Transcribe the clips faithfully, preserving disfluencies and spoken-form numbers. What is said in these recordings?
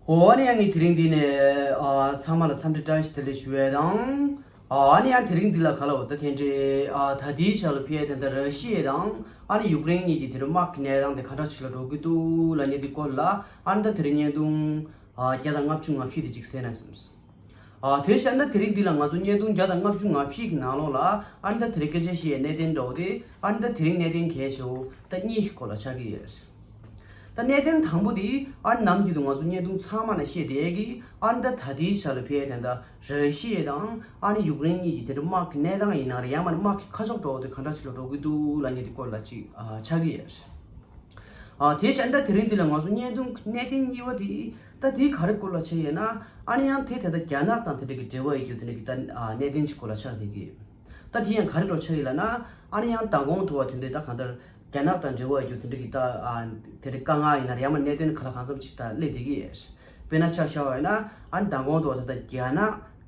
འོ་ཨ་ནི་ཡང་ངས་དེ་རིང་འདི་ནས་ཨ་ཚང་མ་ལ་འཚམས་འདྲི་བཀྲ་ཤིས་བདེ་ལེགས་ཞུ་ཡས་དང་། ཨ་ནི་ཡང་དེ་རིང་འདི་ལ་ག་ལ་འོ་ད་དེ་འདྲའི་ཨ་ད་ལྟའི་ཆ་ལ་ཕེ་དེ་འདྲ་ར་ཤི་ཡ་དང་ཨ་ནི་ཡུཀ་རེན་གཉིས་ཀྱི་དེ་འདྲ་དམག་གི་གནས་སྟངས་དེ་ག་འདྲ་ཞིག་ལ་འགྲོ་གི་འདུག་ལབ་མཁན་འདི་སྐོར་ལ་ཨ་ནི་ད་དེ་རིང་བརྙན་ཐུང་ཨ་བརྒྱ་དང་ལྔ་བཅུ་ང་བཞི་དེ་ཅིག་གསན་ན་བསམས། ཨ་དེ་བཞག་ན་དེ་རིང་འདི་ལ་ང་ཚོ་བརྙན་ཐུང་བརྒྱ་དང་ལྔ་བཅུ་ང་བཞི་གི་ནང་ལོགས་ལ་ཨ་ནི་ད་དེ་རིང་སྐད་ཆ་བཤད་ཡས་གནད་དོན་འདྲ་བོ་དེ་ཨ་ནི་ད་དེ་རིང་གནད་དོན་གལ་ཆེ་བོ་ད་གཉིས་ཀྱི་སྐོར་ལ་ཆགས་ཀྱི་ཡོད། ད་གནད་དོན་དང་པོ་དེ་ཨ་ནི་ནམ་རྒྱུན་དུ་ང་ཚོ་བརྙན་ཐུང་ཚང་མ་ན་བཤད་བསྡད་ཀྱི་ཨ་ནི་ད་ད་ལྟའི་ཆ་ལ་ཕེ་དེ་འདྲ་ར་ཤི་ཡ་དང་ཨ་ནི་ཡུཀ་རེན་གཉིས་ཀྱི་དེ་འདྲ་དམག་གི་གནས་སྟངས་ཡིན་ན་རེད་ཡང་མིན་ན་དམག་གི་ཁ་ཕྱོགས་འདྲ་བོ་དེ་ག་འདྲ་ཞིག་ལ་འགྲོ་གི་འདུག་ལབ་མཁན་དེ་སྐོར་ལ་ཅིག་ཨ་ཆགས་ཀྱི་ཡོད། ཨ་དེ་བཞག་ན་ད་དེ་རིང་འདི་ལ་ང་ཚོ་བརྙན་ཐུང་གི་གནད་དོན་གཉིས་པ་དེ་ད་དེ་ག་རེ་སྐོར་ལ་ཆགས་ཡོད་ན་ཨ་ནི་ཡང་དེ་ད་ལྟ་རྒྱ་ནག་དང་དེ་འདྲ་གི་འབྲེལ་བ་ཡོད་རྒྱུ་དེ་འདྲ་གི་ད་ཨ་གནད་དོན་ཅིག་སྐོར་ལ་ཆགས་བསྡད་ཀྱི་ཡོད། ད་དེ་ཡང་ག་རེ་འགྲོ་ཆགས་ཡོད་ལབ་ན་ཨ་ནི་ཡང་མདང་དགོང་དུ་བ་དེ་འདྲ་ད་གང་ལྟར་རྒྱ་ནག་དང་འབྲེལ་བ་ཡོད་རྒྱུ་དེ་འདྲ་གི་ད་ཨ་དེ་འདྲ་དཀའ་ངལ་ཡིན་ན་རེད་ཡང་མིན་ན་གནད་དོན་ག་ལ་གང་འཚམ་ཅིག་ད་སླེབས་བསྡད་ཀྱི་ཡོད། དཔེར་ན་ཆ་བཞག་པ་ཡིན་ན་ཨ་ནི་མདང་དགོང་དུ་བ་ད་ལྟ་རྒྱ་ནག་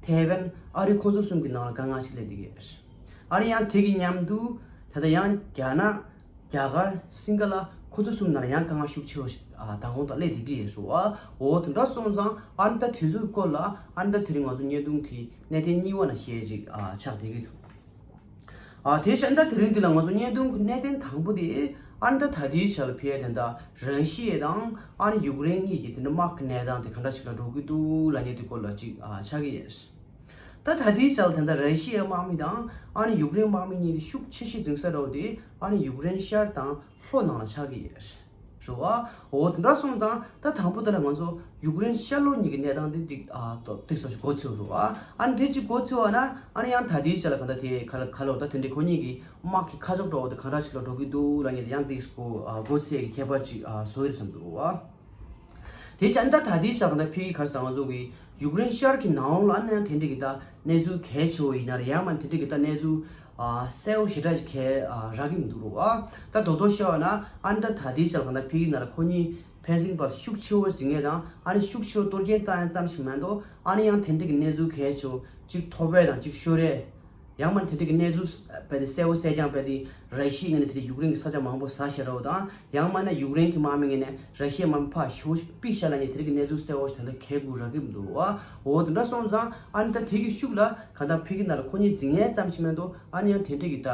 ཐའེ་ཝན་ཨ་རི་ཁོང་ཚོ་གསུམ་གྱི་ནང་ལ་དཀའ་ངལ་ཅིག་སླེབས་བསྡད་ཀྱི་ཡོད། ཨ་ནི་ཡང་དེ་གི་མཉམ་དུ་ད་ལྟ་ཡང་རྒྱ་ནག་རྒྱ་གར་སིང་ག་ལ་ཁོ་ཚོ་གསུམ་ནང་ཡང་དཀའ་ངལ་ཤུགས་ཆེ་བ་ཞིག་ཨ་མདང་དགོང་དང་སླེབས་བསྡད་ཀྱི་ཡོད་རེད་བ། འོ་དེ་འདྲ་སོང་ཙང་ཨ་ནི་ད་དེ་ཚོའི་སྐོར་ལ་ཨ་ནི་ད་དེ་རིང་ང་ཚོ་བརྙན་ཐུང་གི་གནད་དོན་གཉིས་པ་ནང་བཤད་ཅིག་ཨ་ཆགས་བསྡད་ཀྱི་འདུག་ཨ་དེ་བཞག་ན་ད་དེ་རིང་འདི་ལ་ང་ཚོ་བརྙན་ཐུང་གི་གནད་དོན་དང་པོ་དེ་ཨ་ནི་ད་ད་ལྟའི་ཆ་ལ་ཕེ་དེ་འདྲ་ར་ཤི་ཡ་དང་ཨ་ནི་ཡུཀ་རེན་གཉིས་ཀྱི་དེ་འདྲ་དམག་གི་གནས་སྟངས་དེ་ག་འདྲ་ཞིག་ལ་འགྲོ་གི་འདུག་ལབ་མཁན་དེ་སྐོར་ལ་ཅིག་ཨ་ཆགས་ཀྱི་ཡོད། ད་ད་ལྟའི་ཆར་ད་ལྟ་ར་ཤི་ཡའི་དམག་མི་དང་ཨ་ནི་ཡུཀ་རེན་དམག་མི་གཉིས་ཀྱི་ཤུགས་ཆེ་ཤོས་འཛིང་ས་འདྲ་བོ་དེ་ཨ་ནི་ཡུཀ་རེན་ཤར་དང་ལྷོ་ནང་ལ་ཆགས་ཀྱི་ཡོད་རེད་བ། འོ་དེ་འདྲ་སོང་ཙང་ད་དང་པོ་དེ་ལ་ང་ཚོ་ཡུཀ་རེན་ཤར་ལྷོ་གཉིས་ཀྱི་གནས་སྟངས་དེ་ཅིག་ཨ་ཏོ་ཏིག་ཙམ་ཞིག་མགོ་ཚོས་རེད་བ། ཨ་ནི་དེ་ཅིག་མགོ་ཚོས་པ་ན་ཨ་ནི་ཡང་ད་ལྟའི་ཆར་ལ་ག་འདྲ་དེ་ག་ལ་ག་ལ་འོ་ད་དེ་འདྲའི་ཁོ་གཉིས་ཀྱི་དམག་གི་ཁ་ཕྱོགས་འདྲ་བོ་དེ་ག་འདྲ་ཞིག་ལ་འགྲོ་གི་འདུག་ལབ་མཁན་དེ་ཡང་ཏིག་ཙམ་མགོ་ཨ་མགོ་ཚོས་ཀྱི་ཁྱད་པར་ཅིག་ཨ་བཟོ་ཡི་རེད་བསམ་འདུག་བ། དེ་བྱས་ན་ད་ད་ལྟའི་ཆར་ད་ཕ་གི་ག་རེ་ཟེར་ང་ཚོ་གི་ཡུཀ་རེན་ཤར་གྱི་ནང་ལོགས་ལ་ཨ་ནི་ཡང་དེ་འདྲ་གི་ད་གནས་ཚུལ་གལ་ཆེ་བོ་ཡིན་ན་རེད་ཡང་མིན་ན་དེ་འདྲ་གི་ད་གནས་ཚུལ་ཨ་གསལ་བོ་ཞེ་དྲག་ཅིག་གལ་ཨ་རག་གི་མི་འདུག་རེད་བ། ད་རྡོག་རྡོག་བཤད་པ་ན་ཨ་ནི་ད་ད་ལྟའི་ཆར་ད་ཕ་གི་ནང་ལ་ཁོ་གཉིས་ཕན་ཚུན་བར་ཤུགས་ཆེ་བོ་འཛིང་མཁན་དང་ཨ་ནི་ཤུགས་ཆེ་བོ་གཏོར་སྐྱོན་བཏང་ཡ་ཙམ་ཞིག་མ་གཏོགས་ཨ་ནི་ཡང་དེ་འདྲ་གི་གནས་ཚུལ་གལ་ཆེ་བོ་གཅིག་ཐོབ་པ་དང་གཅིག་ཤོར་ཡ། ཡང་མིན་ན་དེ་འདྲ་གི་གནས་ཚུལ་རྦད་དེ་གསལ་བོ་གསལ་རྐྱང་རྦད་དེ་ར་ཤི་ཡའི་ངོས་ནས་དེ་འདྲ་ཡུཀ་རེན་གྱི་ས་ཆ་མང་པོ་ཟ་བཞག་འདྲ་བོ་དང་ཡང་མིན་ན་ཡུཀ་རེན་གྱི་དམག་མིའི་ངོས་ནས་ར་ཤི་ཡའི་དམག་མི་ཕར་ཞེ་པོ་ཅིག་ཕུད་བཞག་ལབ་མཁན་དེ་འདྲ་གི་གནས་ཚུལ་གསལ་བོ་ཞིག་ད་ལྟ་གལ་དགུ་རག་གི་མི་འདུག་བ། འོ་དེ་འདྲ་སོང་ཙང་ཨ་ནི་ད་དེ་གི་ཤུགས་ལ་གང་ལྟར་ཕ་གི་ནང་ལ་ཁོ་གཉིས་འཛིང་ཡས་ཙམ་ཞིག་མ་གཏོགས་ཨ་ནི་ཡང་དེ་འདྲ་གི་ད་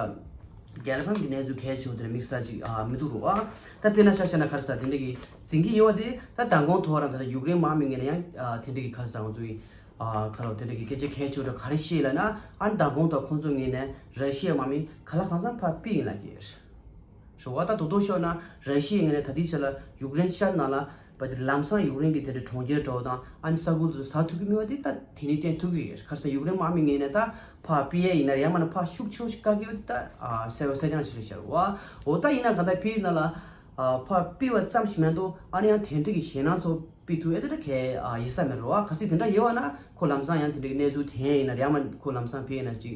རྒྱལ་ཕམ་གྱི་གནས་ཚུལ་གལ་ཆེ་བོ་དེ་འདྲ་དམིགས་བསལ་ཅིག་ཨ་མི་འདུག་རེད་བ། ད་དཔེར་ན་ཆ་བཞག་ན་ག་རེ་ཟེར་དེ་འདྲ་གི་འཛིང་གི་ཡོད་པ་དེ་ད་མདང་དགོང་ཐོག་རང་ད་ལྟ་ཡུཀ་རེན་དམག་མིའི་ངོས་ནས་ཡང་ཨ་དེ་འདྲ་གི་ག་རེ་ཟེར་ང་ཚོ་གི་ཨ་ཁ་ལོ་དེ་འདྲ་གི་སྐད་ཆ་གལ་ཆེ་བོ་ག་རེ་བཤད་ལབ་ན་ཨ་ནི་མདང་དགོང་དང་ཁོང་ཚོའི་ངོས་ནས་ར་ཤི་ཡའི་དམག་མི་ག་ལ་གང་འཚམ་ཕར་ཕུད་ཡིན་ལབ་ཀྱི་རེད། རེད་བ། ད་རྡོག་རྡོག་ཤོད་ན་ར་ཤི་ཡའི་ངོས་ནས་ད་ལྟའི་ཆ་ལ་ཡུཀ་རེན་ཤར་ནང་ལ་བ་དེ་ལམ་སང་ཡུཀ་རེན་གྱི་དེ་འདྲའི་གྲོང་ཁྱེར་འདྲ་བོ་དང་ཨ་ནི་ས་ཁུལ་དེ་ཚོ་ཟ་ཐུབ་ཀྱི་མེད་པ་དེ་ད་དེ་ནས་བསྟན་ཐུབ་ཀྱི་ཡོད་རེད། ག་རེ་ཟེར་ཡུཀ་རེན་དམག་མི་ངོས་ནས་ད་ཕར་ཕུད་ཡས་ཡིན་ན་རེད་ཡང་མིན་ན་ཕར་ཤུགས་ཆེ་བོ་ཞིག་བཀག་གི་ཡོད་དེ་ད་ཨ་གསལ་བོ་གསལ་རྐྱང་ཅིག་རེད་ཤག་རེད་བ། འོ་ད་ཡིན་ན་གང་ལྟར་ཕ་གི་ནང་ལ་ཨ་ཕར་ཕུད་པ་ཙམ་ཞིག་མ་གཏོགས་ཨ་ནི་ཡང་དེ་འདྲ་གི་ཞེད་སྣང་ཚོ་ཕུད་ཐུབ་ཨེ་དེ་འདྲ་གལ་ཨ་ཡིན་ས་མེད་རེད་བ། གལ་སྲིད་དེ་འདྲ་ཡོད་པ་ན་ཁོ་ལམ་སང་ཡང་དེ་འདྲ་གི་གནས་ཚུལ་དེ་ཡིན་ན་རེད་ཡང་མིན་ན་ཁོ་ལམ་སང་ཕུད་ཡས་ན་ཅིག་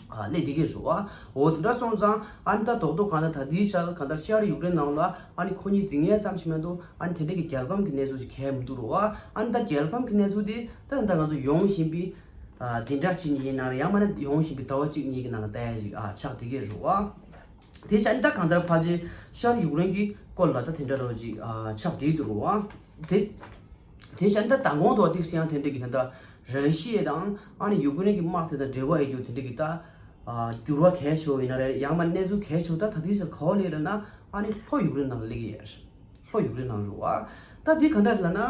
ཨ་སླེབས་བསྡད་ཀྱི་རེད་བ། འོ་དེ་འདྲ་སོང་ཙང་ཨ་ནི་ད་རྡོག་རྡོག་གང་ལྟར་ད་ལྟའི་ཆར་གང་ལྟར་ཤར་ཡུཀ་རེན་ནང་ལ་ཨ་ནི་ཁོ་གཉིས་འཛིང་ཡས་ཙམ་ཞིག་མ་གཏོགས་ཨ་ནི་དེ་འདྲ་གི་རྒྱལ་ཕམ་གྱི་གནས་ཚུལ་ཞིག་གལ་མི་འདུག་རེད་བ། ཨ་ནི་ད་རྒྱལ་ཕམ་གྱི་གནས་ཚུལ་དེ་ད་ད་ང་ཚོ་ཡོང་བཞིན་པའི་ཨ་བདུན་ཕྲག་གཅིག་གཉིས་ཡིན་ན་རེད་ཡང་མིན་ན་ཡོང་བཞིན་པའི་ཟླ་བ་གཅིག་གཉིས་ཀྱི་ནང་ལ་ལྟ་ཡས་ཞིག་ཨ་ཆགས་བསྡད་ཀྱི་རེད་བ། དེ་བྱས་ད་གང་ལྟར་ཕལ་ཆེར་ཤར་ཡུཀ་རེན་གྱི་སྐོར་ལ་ད་དེ་འདྲ་རོ་ཅིག་ཨ་ཆགས་བསྡད་འདུག་རེད་བ། དེ་དེ་བྱས་ད་མདང་དགོང་དུ་ཏིག་ཙམ་ཡང་དེ་འདྲ་གི་ད་ལྟ་ར་ཤི་ཡ་དང་ཨ་ནི་ཡུཀ་རེན་གྱི་དམག་དེ་དང་འབྲེལ་བ་ཡོད་རྒྱུ་དེ་འདྲ་གི་ད་ཨ་འགྱུར་བ་གལ་ཆེ་བོ་ཡིན་ན་རེད་ཡང་མིན་ན་གནས་ཚུལ་གལ་ཆེ་བོ་ད་ད་ལྟའི་ཆར་ག་པར་སླེབས་རེད་ན་ཨ་ནི་ལྷོ་ཡུཀ་རེན་ནང་ལ་སླེབས་ཀྱི་ཡོད་རེད། ལྷོ་ཡུཀ་རེན་ནང་རེད་བ། ད་འདི་ག་འདྲ་རེད་ལབ་ན།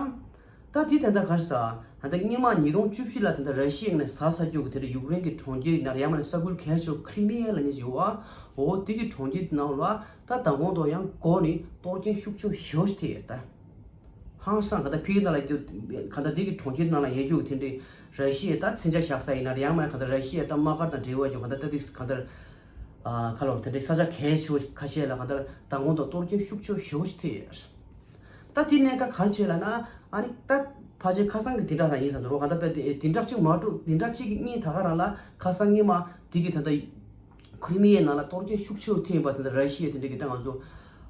ད་འདི་ད་ལྟ་ག་རེ་ཟེར། ད་ལྟ་སྔོན་མ་ཉིས་སྟོང་བཅུ་བཞི་ལ་ད་ལྟ་ར་ཤི་ཡའི་ངོས་ནས་ཟ་ཟ་རྒྱུ་གི་དེ་འདྲ་ཡུཀ་རེན་གྱི་གྲོང་ཁྱེར་ཡིན་ན་རེད་ཡང་མིན་ན་ས་ཁུལ་གལ་ཆེ་བོ་ཁི་རི་མི་ཡ་ལབ་མཁན་ཞིག་ཡོད་བ། འོ་དེ་གི་གྲོང་ཁྱེར་དེ་ནང་ལ་ད་མདང་དགོང་དུ་ཡང་སྒོ་ནས་གཏོར་སྐྱོན་ཤུགས་ཆེ་བོ་ཞེ་པོ་ཞིག་ཐེབས་ཡོད་ད། ཧང་སང་ག་ད་ཕ་གི་ནང་ལ་ཡོད་ག་ད་འདི་གི་གྲོང་ཁྱེར་ནང་ལ་ཡོད་རྒྱུ་གི་དེ་འདྲའི་ར་ཤི་ཡའི་ད་མཚོན་ཆ་བཞག་ས་ཡིན་ན་རེད་ཡང་མིན་ན་ག་ད་ར་ཤི་ཡའི་ད་དམག་སྒར་དང་འབྲེལ་བ་ཡོད་ག་ད་ད་འདི་ག་ད་ཨ་ཁ་ལོ་དེ་འདྲའི་ས་ཆ་གལ་ཆེ་བོ་ཁ་ཤས་ལ་ག་ད་མདང་དགོང་དུ་གཏོར་སྐྱོན་ཤུགས་ཆེ་བོ་ཞེ་པོ་ཞིག་ཐེབས་ཡོད། ད་དེ་གནད་འགག་ག་རེ་བྱས་ལབ་ན། ཨ་ནི་ད་ཕལ་ཆེར་ཁ་སང་གི་བདུན་ཕྲག་རང་ཡིན་ས་འདུག་རོ། ག་ད་དཔེ་དེ་བདུན་ཕྲག་གཅིག་མ་འགྲོ་བདུན་ཕྲག་གཅིག་གི་སྔོན་ད་ག་རང་ལ་ཁ་སང་སྔོན་མ་དེ་གི་ད་ལྟ་ཁི་རི་མི་ཡའི་ནང་ལ་གཏོར་སྐྱོན་ཤུགས་ཆེ་བོ་ཐེབས་པ་དེ་འདྲ་ར་ཤི་ཡ་དེ་འདྲ་གི་ད་ང་ཚོ་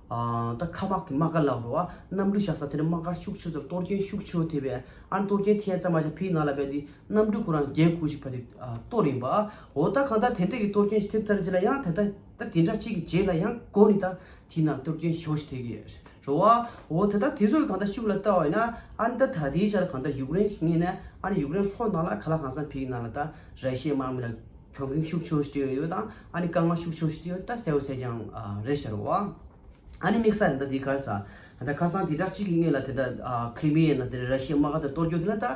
ཨ་ད་མཁའ་དམག་གི་དམག་སྒར་ལབ་རོ། ཨ་གནམ་གྲུ་བཞག་ས་དེ་འདྲ་དམག་སྒར་ཤུགས་ཆེ་བོ་དེར་གཏོར་སྐྱོན་ཤུགས་ཆེ་བོ་ཐེབས་པས་ཨ་ནི་གཏོར་སྐྱོན་ཐེབས་ཙམ་མ་ཆགས་ཕ་གི་ནང་ལ་དཔེ་དེ་གནམ་གྲུ་ཁོ་རང་བརྒྱད་དགུ་ཞིག་ཕ་དེ་གཏོར་ཡིན་པ། འོ་ད་གང་ལྟར་དེ་འདྲ་གི་གཏོར་སྐྱོན་ཞིག་ཐེབས་ཚར་རྗེས་ལ་ཡང་ད་ལྟ་ད་བདུན་ཕྲག་གཅིག་གི་རྗེས་ལ་ཡང་སྒོ་ནས་ད་དེའི་ནང་གཏོར་སྐྱོན་ཤུགས་ཆེ་ཐེབས་ཀྱི་ཡོད། འགྲོ་བ། འོ་དེ་ལྟར་དེ་ཚོ་གི་གང་ལྟར་ཤུགས་ལ་བལྟ་བ་ཡིན་ན། ཨ་ནི་ད་ད་ལྟའི་ཆར་གང་ལྟར་ཡུཀ་རེན་གྱི་ངོས་ནས་ཨ་ནི་ཡུཀ་རེན་ལྷོ་ནང་ལ་ག་ལ་གང་འཚམ་ཕིའི་ནང་ལ་ད་ར་ཤི་ཡའི་དམག་མི་ལ་གྱོང་གུན་ཤུགས་ཆེ་བོ་སྤྲད་ཡོད་དང་། ཨ་ནི་དཀའ་ངལ་ཤུགས་ཆེ་བོ་སྤྲད་ཡོད་ད་གསལ་བོ་གསལ་རྐྱང་རེད་ཤག་རེད་བ། ཨ་ནི་དམིགས་བསལ་ད་ལྟ་དེ་ག་རེ་ཟེར། ད་ཁ་སང་དེ་འདྲ་གཅིག་གི་སྔོན་ལ་དེ་ད་ཁྲི་མི་ཡའི་ནང་དེ་ར་ཤི་ཡའི་དམག་སྒར་དེ་གཏོར་རྒྱུ་དེ་ལ་ད། ད་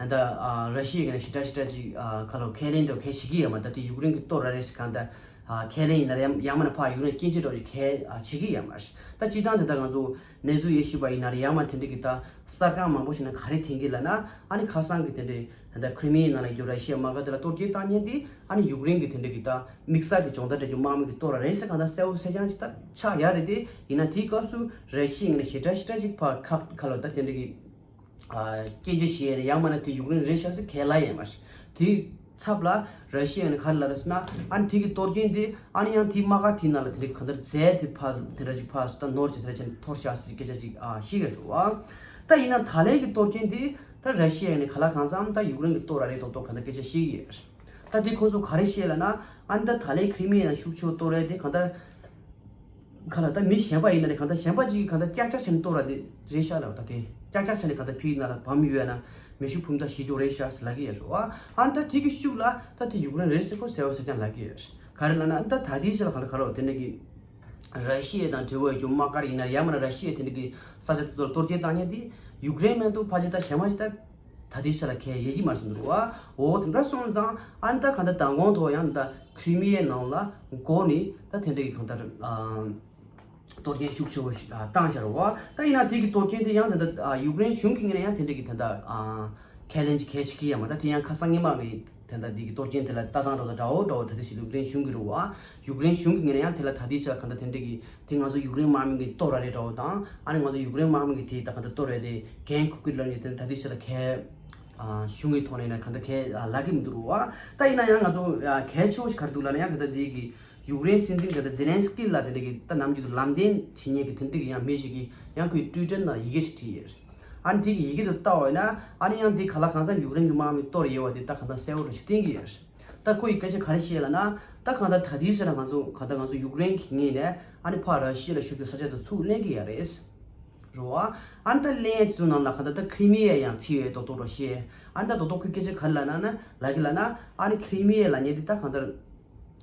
ལྟ་ཨ་ར་ཤི་ཡའི་ངོས་ནས་ཞེ་དྲག་ཞེ་དྲག་ཅིག་ཨ་ཁ་ལོ་ཁས་ལེན་འགྲོ་གལ་བྱེད་ཀྱི་ཡོད་མ་རེད། ད་དེ་ཡུཀ་རེན་གྱིས་གཏོར་ར་རེད་ཟེར་གང་ལྟར་ཨ་ཁས་ལེན་ཡིན་ན་རེད། ཡང་མིན་ན་ཕར་ཡུཀ་རེན་སྐྱོན་བརྗོད་འགྲོ་ཅིག་གལ་ཨ་བྱེད་ཀྱི་ཡོད་མ་རེད། ད་སྤྱིར་བཏང་དེ་ལྟ་ང་ཚོ་གནས་ཚུལ་ཡོད་ཤེས་པ་ཡིན་ན་རེད། ཡང་མིན་ན་དེ་འདྲ་གི་ད་གསར་ཁང་མང་པོ་ཞིག་ནས་ག་རེ་ཐོན་གྱི་ལབ་ན། ཨ་ནི་ཁ་སང་གི་དེ་འདྲའི་ད་ལྟ་ཁྲི་མི་ཡའི་ནང་ལ་ཡོད་ར་ཤི་ཡའི་དམག་སྒར་དེ་ལ་གཏོར་སྐྱོན་བཏང་མཁན་དེ་ཨ་ནི་ཡུཀ་རེན་གྱི་དེ་འདྲ་གི་ད་དམིགས་བསལ་གྱི་སྦྱོང་བརྡར་སྤྲད་རྒྱུ་དམག་མི་གིས་གཏོར་ར་རེད་ཟེར་གང་ལྟར་གསལ་བོ་གསལ་རྐྱང་ཞིག་ད་ཆགས་ཡོད་རེད། དེ་ཡིན་ན་དེའི་སྐབས་སུ་ར་ཤི་ཡའི་ངོས་ནས་ཞེ་དྲག་ཞེ་དྲག་ཅིག་ཕར་ཁ་ཁ་ལོ་ད་དེ་འདྲ་གི་ཨ་སྐྱོན་བརྗོད་བྱས་ཡང་མིན་ན་དེ་ཡུཀ་རེན་རེད་ཤག་ཟེར་ཁས་ལེན་ཡོད་མ་རེད། དེའི་ཚབ་ལ་ར་ཤི་ཡ་ནས་ག་རེ་ལབ་རེད་ཟེར་ན། ཨ་ནི་དེ་གི་གཏོར་སྐྱོན་དེ་ཨ་ནི་ཡང་དེའི་དམག་སྒར་དེའི་ནང་ལ་དེ་འདྲ་གང་ལྟར་རྫས་དེ་ཕར་དེ་འདྲ་ཅིག་ཕར་ད་ནོར་ཅིག་དེ་འདྲ་ཅིག་འཐོར་ཤག་ཟེར་སྐད་ཆ་ཅིག་ཨ་བཤད་ཀྱི་རེད་བ། ད་ཡིན་ན་ད་ལན་གྱི་གཏོར་སྐྱོན་དེ་ད་ར་ཤི་ཡ་ནས་ག་ལ་གང་འཚམ་ད་ཡུཀ་རེན་གྱིས་གཏོར་ར་རེད་མདོག་མདོག་གང་ལྟར་སྐད་ཆ་བཤད་ཀྱི་ཡོད་རེད། ད་དེ་ཁོ་ཚོ་ག་རེ་བཤད་ལབ་ན། ཨ་ནི་ད་ད་ལན་ཁྲི་མི་ཡ་ནང་ཤུགས་ཆེ་བོ་གཏོར་ར་དེ་གང་ལྟར། ག་ལ་ད་མི་གཞན་པ་ཡིན་ན་རེད། གང་ལྟར་གཞན་པ་ཅིག་གིས་གང་ལྟར་ཀྱག་ཀྱག་བྱས་ནས་གཏོར་ར་དེ་རེད་ཤག་ལབ། ད་དེ་ཀྱག་ཀྱག་བྱས་ནས་གང་ལྟར་ཕིའི་ནང་ལ་བབས་ཡོད་ན་མེ་ཤུགས་འཕུར་མདའ་བཞེས་ཀྱི་ཡོད་རེད་ཤག་ཟེར་ལབ་ཀྱི་ཡོད་རེད་བ། ཨ་ནི་ད་དེ་གི་ཤུགས་ལ་ད་དེ་ཡུཀ་རེན་རེད་ཟེར་ཁོ་གསལ་བོ་གསལ་རྐྱང་ལབ་ཀྱི་ཡོད་རེད། ག་རེ་ལབ་ན་ད་ད་དེའི་ཆ་ལ་ག་ལ་ག་ལ་དེ་འདྲ་གི་ར་ཤི་ཡ་དང་འབྲེལ་བ་ཡོད་རྒྱུ་དམག་སྒར་ཡིན་ན་ཡང་མིན་ན་ར་ཤི་ཡ་དེ་འདྲ་གི་ས་ཆ་དེ་ཚོ་ལ་གཏོར་སྐྱོན་བཏང་མཁན་དེ་ཡུཀ་རེན་མ་གཏོགས་ཕལ་ཆེར་ད་གཞན་པ་ཞིག་ད། ད་ལྟའི་ཆ་ལ་ཁས་ལེན་ཡོད་ཀྱི་མ་རེད་ཟེར་འདུག་བ། འོ་དེ་འདྲ་སོང་ཙང་ཨ་ནི་ད་གང་ལྟར་མདང་དགོང་ཐོག་ཡང་ད་ཁྲི་མི་ཡའི་ནང་ལ་འགོ་ནས་ད་དེ་འདྲ་གི་གང་ལྟར་ཨ་གཏོར་སྐྱོན་ཤུགས་ཆེ་བོ་ཞིག་ཨ་བཏང་བཞག་རེད་བ། ད་ཡིན་ན་དེ་གི་གཏོར་སྐྱོན་དེ་ཡང་ད་ལྟ་ཨ་ཡུཀ་རེན་གཞུང་གི་ངོས་ནས་ཡང་དེ་འདྲ་གི་ད་ལྟ་ཨ་ཁས་ལེན་ཅིག་གལ་ཆེ་གི་ཡོད་མ་རེད། ད་དེ་ཡང་ཁ་སང་སྔོན་མ་གི་དེ་འདྲ་འདི་གི་གཏོར་སྐྱོན་དེ་ལ་ལྟ་སྟངས་འདྲ་བོ་དང་འདྲ་བོ་འདྲ་བོ་ད་ལྟ་ཞིག་ཡུཀ་རེན་གཞུང་གི་རེད་བ། ཡུཀ་རེན་གཞུང་གི་ངོས་ནས་ཡང་དེ་ལ་ད་ལྟའི་ཆར་གང་ལྟར་དེ་འདྲ་གི་དེ་ང་ཚོ་ཡུཀ་རེན་དམག་མི་གིས་གཏོར་ར་རེད་འདྲ་བོ་དང་། ཨ་ནི་ང་ཚོ་ཡུཀ་རེན་དམག་མི་གིས་དེ་ད་གང་ལྟར་གཏོར་ར་དེ་འགན་འཁུར་གི་ལབ་ནས་དེ་ད་ལྟའི་ཆར་ཁས་ཨ་གཞུང་གི་ཐོག་ནས་ཡིན་ན་གང་ལྟར་ཁས་ཨ་ལབ་ཀྱི་མི་འདུག་རེད་བ། ད་ཡིན་ན་ཡང་ང་ཚོ་ཨ་གལ་ཆེ་བོ་ཞིག་ག་རེ་འདུག་ལབ་ན། ཡང་གང་ལྟར་དེ་གི་ཡུཀ་རེན་སྲིད་འཛིན་གང་ལྟར་ཛེ་ལན་སི་ཀི་ལ་དེ་འདྲ་གི་ད་ནམ་རྒྱུན་དུ་ལམ་སྟོན་བྱེད་མཁན་གི་དེ་འདྲ་གི་ཡང་མི་ཞིག་གིས་ཡང་ཁོའི་ཊུའི་ཊར་ནང་ཡི་གེ་ཞིག་བྲིས་ཡོད། ཨ་ནི་དེ་གི་ཡི་གེ་དེ་ལྟ་བ་ཡིན་ན་ཨ་ནི་ཡང་དེ་ག་ལ་གང་འཚམ་ཡུཀ་རེན་གྱི་དམག་མི་གཏོར་ཡོད་པ་དེ་ད་གང་ལྟར་གསལ་བོ་རང་ཞིག་བསྟན་གྱི་ཡོད། ད་ཁོ་ཡི་སྐད་ཆ་ག་རེ་བཤད་ལབ་ན། ད་གང་ལྟར་ད་ལྟའི་ཆ་ལ་ང་ཚོ་གང་ལྟར་ང་ཚོ་ཡུཀ་རེན་གྱི་ངོས་ནས་ཨ་ནི་ཕར་ར་ཤི་ཡ་ལ་ཤོར་རྒྱུ་ས་ཆ་དེ་ཚུར་ལེན་གྱི་ཡོད་རེད། རེད་བ། ཨ་ནི་ད་ལེན་ཡ་དེ་ཚོ་ནང་ལ་གང་ལྟར་ད་ཁྲི་མི་ཡ་ཡང་ཚུད་ཡོད་མདོག་མདོག་འདྲ་བཤད། ཨ་ནི་ད་མདོག་མདོག་ཁོས་སྐད་ཆ་ག་རེ་ལབ་ན་ན་ལབ་ཀྱི་ལབ་ན། ཨ་ནི་ཁྲི་མི་ཡ་ལབ་མཁན་དེ་ད་གང་ལྟར་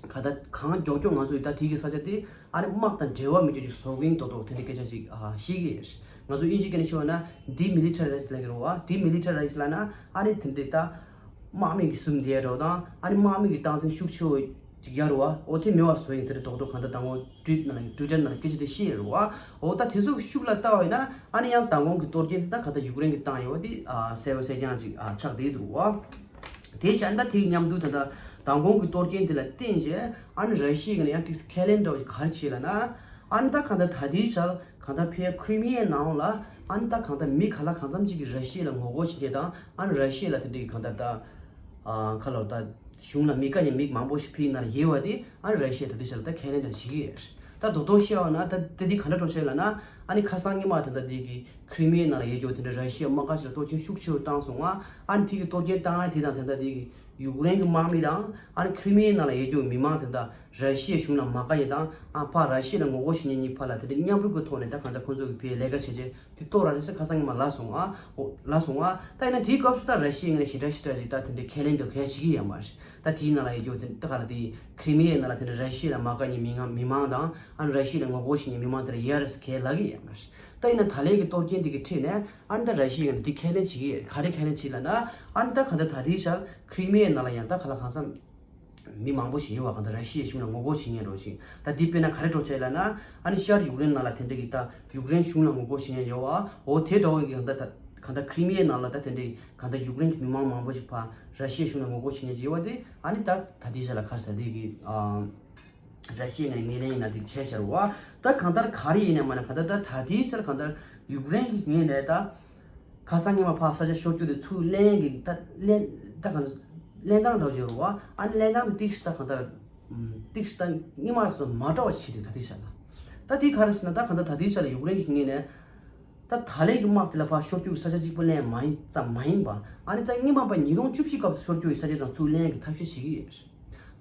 གང་ལྟར་གང་མགྱོགས་མགྱོགས་ང་ཚོ་ཡི་ད་དེ་གི་ས་ཆ་དེ་ཨ་ནི་དམག་དང་འབྲེལ་བ་མེད་རྒྱུ་ཅིག་བཟོ་གི་ཡིན་མདོག་མདོག་དེ་འདྲའི་སྐད་ཆ་ཅིག་ཨ་བཤད་ཀྱི་ཡོད། ང་ཚོ་དབྱིན་ཇིའི་སྐད་ནས་ཤོད་ན་ཌི་མི་ལི་ཊ་རའི་ཛི་ལབ་ཀྱི་རེད་བ། ཌི་མི་ལི་ཊ་རའི་ཛི་ལབ་ན་ཨ་ནི་དེ་འདྲའི་ད་དམག་མི་གི་ཟུར་བསྡད་རོགས་དང་། ཨ་ནི་དམག་མི་གི་སྟངས་འཛིན་ཤུགས་ཆེ་བོ་ཅིག་ཡོད་རེད་བ། འོ་དེ་མེད་པ་བཟོ་ཡིན། དེ་འདྲ་མདོག་མདོག་གང་ལྟར་དང་པོ་ཊུའི་ཊར་ནང་ལ་ཊུའི་ཊར་ནང་ལ་སྐད་ཆ་དེ་བཤད་ཡོད་རེད་བ། འོ་ད་དེ་ཚོ་གི་ཤུགས་ལ་ལྟ་བ་ཡིན་ན་ཨ་ནི་ཡང་མདང་དགོང་གི་གཏོར་སྐྱོན་དེ་ད་གང་ལྟར་ཡུཀ་རེན་གྱིས་བཏང་ཡོད་པ་དེ་ཨ་གསལ་པོ་གསལ་རྐྱང་ཅིག་ཨ་ཆགས་བསྡད་འདུག་བ། དེ་བྱས་ན་ད་དེའི་མཉམ་དུ་ད་ལྟ་མདང་དགོང་གི་གཏོར་སྐྱོན་དེ་ལ་བརྟེན་བྱས་ཨ་ནི་ར་ཤི་ཡའི་ངོས་ནས་ཡང་ཏོག་ཙམ་ཁས་ལེན་འདྲ་བོ་ཞིག་ག་རེ་བྱས་ལབ་ན། ཨ་ནི་ད་གང་ལྟར་ད་ལྟའི་ཆར་གང་ལྟར་ཕར་ཁྲི་མི་ཡའི་ནང་ལ་ཨ་ནི་ད་གང་ལྟར་མི་ག་ལ་གང་འཚམ་ཅིག་གིས་ར་ཤི་ཡ་ལ་ངོ་རྒོལ་བྱེད་མཁན་དང་། ཨ་ནི་ར་ཤི་ཡ་ལ་དེ་འདྲའི་གང་ལྟར་ད་ཨ་ག་ལབ་ད་གཞུང་ལ་མི་དགའ་མཁན་མི་མང་པོ་ཞིག་ཕར་ནང་ལ་ཡོད་པ་དེ་ཨ་ནི་ར་ཤི་ཡས་ད་ལྟའི་ཆར་ལ་ད་ཁས་ལེན་དང་བྱེད་ཀྱི་ཡོད། ད་རྡོག་རྡོག་བཤད་པ་ན་ད་དེ་འདི་ག་འདྲ་འགྲོ་བྱེད་ལབ་ན། ཨ་ནི་ཁ་སང་སྔོན་མ་ད་ལྟ་དེ་གི་ཁྲི་མི་ཡའི་ནང་ལ་ཡོད་རྒྱུ་དེ་འདྲ་ར་ཤི་ཡ་དམག་སྒར་ཞིག་ལ་གཏོར་སྐྱོན་ཤུགས་ཆེ་བོ་བཏང་སོང་ང་། ཨ་ནི་དེ་གི་གཏོར་སྐྱོན་བཏང་ཡ་དེ་དང་དེ་འདྲ་དེ་གི་ཡུཀ་རེན་གྱི་དམག་མི་དང་ཨ་ནི་ཁྲི་མི་ཡའི་ནང་ལ་ཡོད་རྒྱུ་མི་མང་དེ་འདྲ་ར་ཤི་ཡའི་གཞུང་ལ་མ་དགའ་མཁན་དང་། ཨ་ཕར་ར་ཤི་ཡ་ལ་ངོ་རྒོལ་བྱེད་མཁན་གཉིས་བར་ལ་དེ་འདྲ་མཉམ་རུབ་ཀྱི་ཐོག་ནས་ད་གང་ལྟར་ཁོང་ཚོ་གི་ཕར་ལས་ཀ་བྱས་རྗེས་དེ་གཏོར་ར་རེད་ཟེར་ཁ་སང་ཉི་མ་ལབ་སོང་ང་། འོ་ལབ་སོང་ང་། ད་ཡིན་ན་དེའི་སྐབས་སུ་ད་ར་ཤི་ཡའི་ངོས་ནས་ཞེ་དྲག་ཞེ་དྲག་ཅིག་ད་དེ་འདྲའི་ཁས་ལེན་དང་གལ་ཆེ་གི་ཡོད་མ་རེད། ད་དེའི་ནང་ལ་ཡོད་རྒྱུ་དེ་ད་ག་ལ་དེ་ཁྲི་མི་ཡའི་ནང་ལ་དེ་འདྲ་ར་ཤི་ཡ་ལ་མ་དགའ་མཁན་མི་མང་མི་མང་དང་། ཨ་ནི་ར་ཤི་ཡ་ལ་ངོ་རྒོལ་བྱེད་མཁན་མི་མང་དེ་འདྲ་ཡོད་རེད་ཟེར་ཁས་ལབ་གི་ཡོད་མ་རེད། ད་ཡིན་ན་ད་ལན་གྱི་གཏོར་སྐྱོན་འདི་གི་ཁྲོད་ནས་ཨ་ནི་ད་ར་ཤི་ཡའི་ངོས་ནས་འདི་ཁས་ལེན་བྱེད་ཀྱི་ཡོད། ག་རེ་ཁས་ལེན་བྱེད་ལབ་ན། ཨ་ནི་ད་གང་ལྟར་ད་ལྟའི་ཆར་ཁྲི་མི་ཡའི་ནང་ལ་ཡང་ད་ག་ལ་གང་འཚམ་མི་མང་པོ་ཞིག་ཡོད་པ་གང་ལྟར་ར་ཤི་ཡའི་གཞུང་ལ་ངོ་རྒོལ་བྱེད་མཁན་འདྲ་བོ་ཞིག་ད་འདི་དཔེར་ན་ག་རེ་འདྲ་བོ་བྱས་ལབ་ན། ཨ་ནི་ཤར་ཡུཀ་རེན་ནང་ལ་དེ་འདྲ་གི་ད་ཡུཀ་རེན་གཞུང་ལ་ངོ་རྒོལ་བྱེད་མཁན་ཡོད་པ། འོ་དེ་འདྲ་བོ་གི་གང་ལྟར་ད་གང་ལྟར་ཁྲི་མི་ཡའི་ནང་ལ་ད་དེ་འདྲ་གང་ལྟར་ཡུཀ་རེན་གྱི་མི་མང་མང་པོ་ཞིག་ཕར་ར་ཤི་ཡའི་གཞུང་ལ་ངོ་རྒོལ་བྱེད་མཁན་ཅིག་ཡོད་པ་དེ། ཨ་ནི་ད་ད་ལྟའི་ཆར་ལ་ག་རེ་ཟེར་དེ་གི་ཨ། ར་ཤི་ཡའི་ངོས་ནས་ངོས་ལེན་ཡིན་ན་དེ་བྱས་ཤར་བ། ད་གང་ལྟར་ག་རེ་ཡིན་ནའི་མ་ན་གང་ལྟར་ད་ད་ལྟའི་ཆར་གང་ལྟར་ཡུཀ་རེན་གྱི་ངོས་ནས་ད་ཁ་སང་སྔོན་མ་ཕར་ས་ཆ་ཤོར་རྒྱུ་དེ་ཚུར་ལེན་གྱི་ད་ལེན་ད་གང་ལྟར་ལེན་སྟངས་འདྲ་བོ་ཅིག་ཡོད་རེད་བ། ཨ་ནི་ལེན་སྟངས་དེ་ཏིག་ཤི་ད་གང་ལྟར་ཏིག་ཤི་ད་སྔོན་མ་སོགས་མ་འདྲ་བ་ཞིག་བྱས་ཏེ་ད་ལྟའི་ཆར་ལ། ད་དེ་ག་རེ་ཟེར་ན་ད་གང་ལྟར་ད་ལྟའི་ཆར་ལ་ཡུཀ་རེན་གྱི་ངོས་ནས། ད་ད་ལན་གྱི་དམག་དེ་ལ་ཕར་ཤོར་རྒྱུ་གི་ས་ཆ་གཅིག་པུ་ལེན་མ་ཡིན་ཙམ་མ་ཡིན་པ། ཨ་ནི་ད་སྔོན་མ་ཕར་ཉིས་སྟོང་བཅུ་བཞི་སྐབས་སུ་ཤོར་རྒྱུ་གི་ས་ཆ་དང་ཚུར་ལེན་གྱི་ཐབས་ཤེས་བྱེད་ཀྱི་ཡོད་རེད།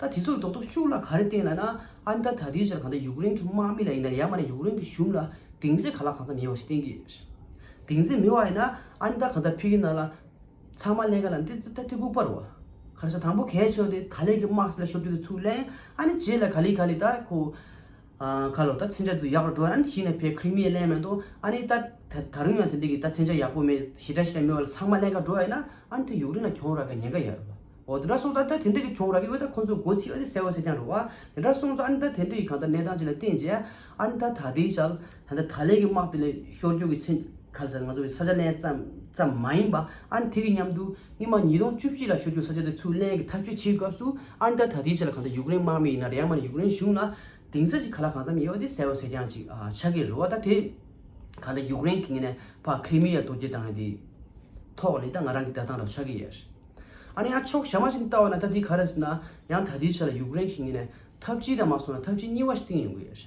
ད་དེ་ཚོ་གི་རྡོག་རྡོག་ཤུགས་ལ་ག་རེ་བརྟེན་ལབ་ན། ཨ་ནི་ད་ད་ལྟའི་ཆར་གང་ལྟར་ཡུཀ་རེན་གྱི་དམག་མི་ལ་ཡིན་ན་ཡང་མིན་ན་ཡུཀ་རེན་གྱི་གཞུང་ལ་ གདེང་ཚོད་ག་ལ་གང་འཚམ་ཡོད་པ་ཞིག་བསྟན་གྱི་ཡོད། གདེང་ཚོད་མེད་པ་ཡིན་ན་ཨ་ནི་ད་གང་ལྟར་ཕ་གི་ནང་ལ་ཚང་མ་ལེན་ག་ལ་འདི་ད་དེ་ལྐུགས་པ་རེད་བ། ག་རེ་ཟེར། དང་པོ་གལ་ཆེ་བ་དེ་ད་ལན་གྱི་དམག་སི་ལ་ཤོར་རྒྱུ་དེ་ཚུར་ལེན། ཨ་ནི་རྗེས་ལ་ག་ལེ་ག་ལེ་ད་ཁོ་ཨ་ག་ལོ་ད་མཚོན་ཆ་དེ་ཡག་རུ་འགྲོ། ཨ་ནི་གཞི་ནས་ཕའི་ཁི་རི་མི་ཡ་ལེན་མེད་དོ། ཨ་ནི་ད་ད་ད་རུང་ཡང་དེ་འདྲ་གི་ད་མཚོན་ཆ་ཡག་པོ་མེད། ཞེ་དྲག་ཞེ་དྲག་མེད་པ་ལ་ཚང་མ་ལེན་ག་འགྲོ་བ་ཡིན་ན་ཨ་ནི་དེ་ཡུཀ་རེན་ལ་གྱོང་རག་གི་ཉེན་ཁ་ཡོད་རེད་བ། འོ་དེ་འདྲ་སོང་ཙང་ད་དེ་འདྲ་གི་གྱོང་རག་གི་ཡོད། ད་ཁོ་ཚོས་མགོ་ཚིག་ཨ་ནི་གསལ་བོ་གསལ་རྐྱང་རེད་བ། དེ་འདྲ་སོང་ཙང་ཨ་ནི་ད་དེ་འདྲ་གི་གང་ལྟར་གནས་སྟངས་ཅིག་ལ་བརྟེན་རྗེས་ཨ་ནི་ད་ད་ལྟའི་ཆར་ད་ལྟ་ད་ལན་གྱི་དམག་དེ་ལ་ཤོར་རྒྱུ་གི་ཚེ་ག་ལ་ཟེར། ང་ཚོ་གི་ས་ཆ་ལེན་ཙམ་ཙམ་མ་ཡིན་པ་ཨ་ནི་དེ་གི་མཉམ་དུ་སྔོན་མ་ཉིས་སྟོང་བཅུ་གཅིག་ལ་ཤོར་རྒྱུ་ས་ཆ་དེ་ཚུར་ལེན་གྱི་ཐབས་ཤེས་བྱེད་སྐབས་སུ་ཨ་ནི་ད་ད་ལྟའི་ཆར་ལ་གང་ལྟར་ཡུཀ་རེན་དམག་མི་ཡིན་ན་རེད། ཡང་མིན་ན་ཡུཀ་རེན་གཞུང་ལ་གདེང་ཚོད་ཅིག་ག་ལ་གང་འཚམ་ཡོད་དེ་གསལ་བོ་གསལ་རྐྱང་ཅིག་ཨ་ཆགས་ཀྱི་རེད་བ། ད་དེ་གང་ལྟར་ཡུཀ་རེན་གྱི་ངོས་ནས་ཕར་ཁི་རི་མི་ཡ་གཏོར་རྒོལ་བཏང་ཡ་དེ་ཐོག་ནས་ད་ང་རང་གི་ལྟ་སྟངས་འདྲ་ཆགས་ཀྱི་ཡོད། ཨ་ནི་ཡང་ཕྱོགས་གཞན་པ་ཞིག་ནས་ལྟ་བ་ན་ད་འདི་ག་རེ་ཟེར་ན་ཡང་ད་ལྟའི་ཆར་ལ་ཡུཀ་རེན་གྱི་ངོས་ནས་ཐབས་ཇུས་དང་མ་སོང་ན་ཐབས་ཇུས་གཉིས་པ་ཞིག་བཏིང་ཡོང་གི་ཡོད།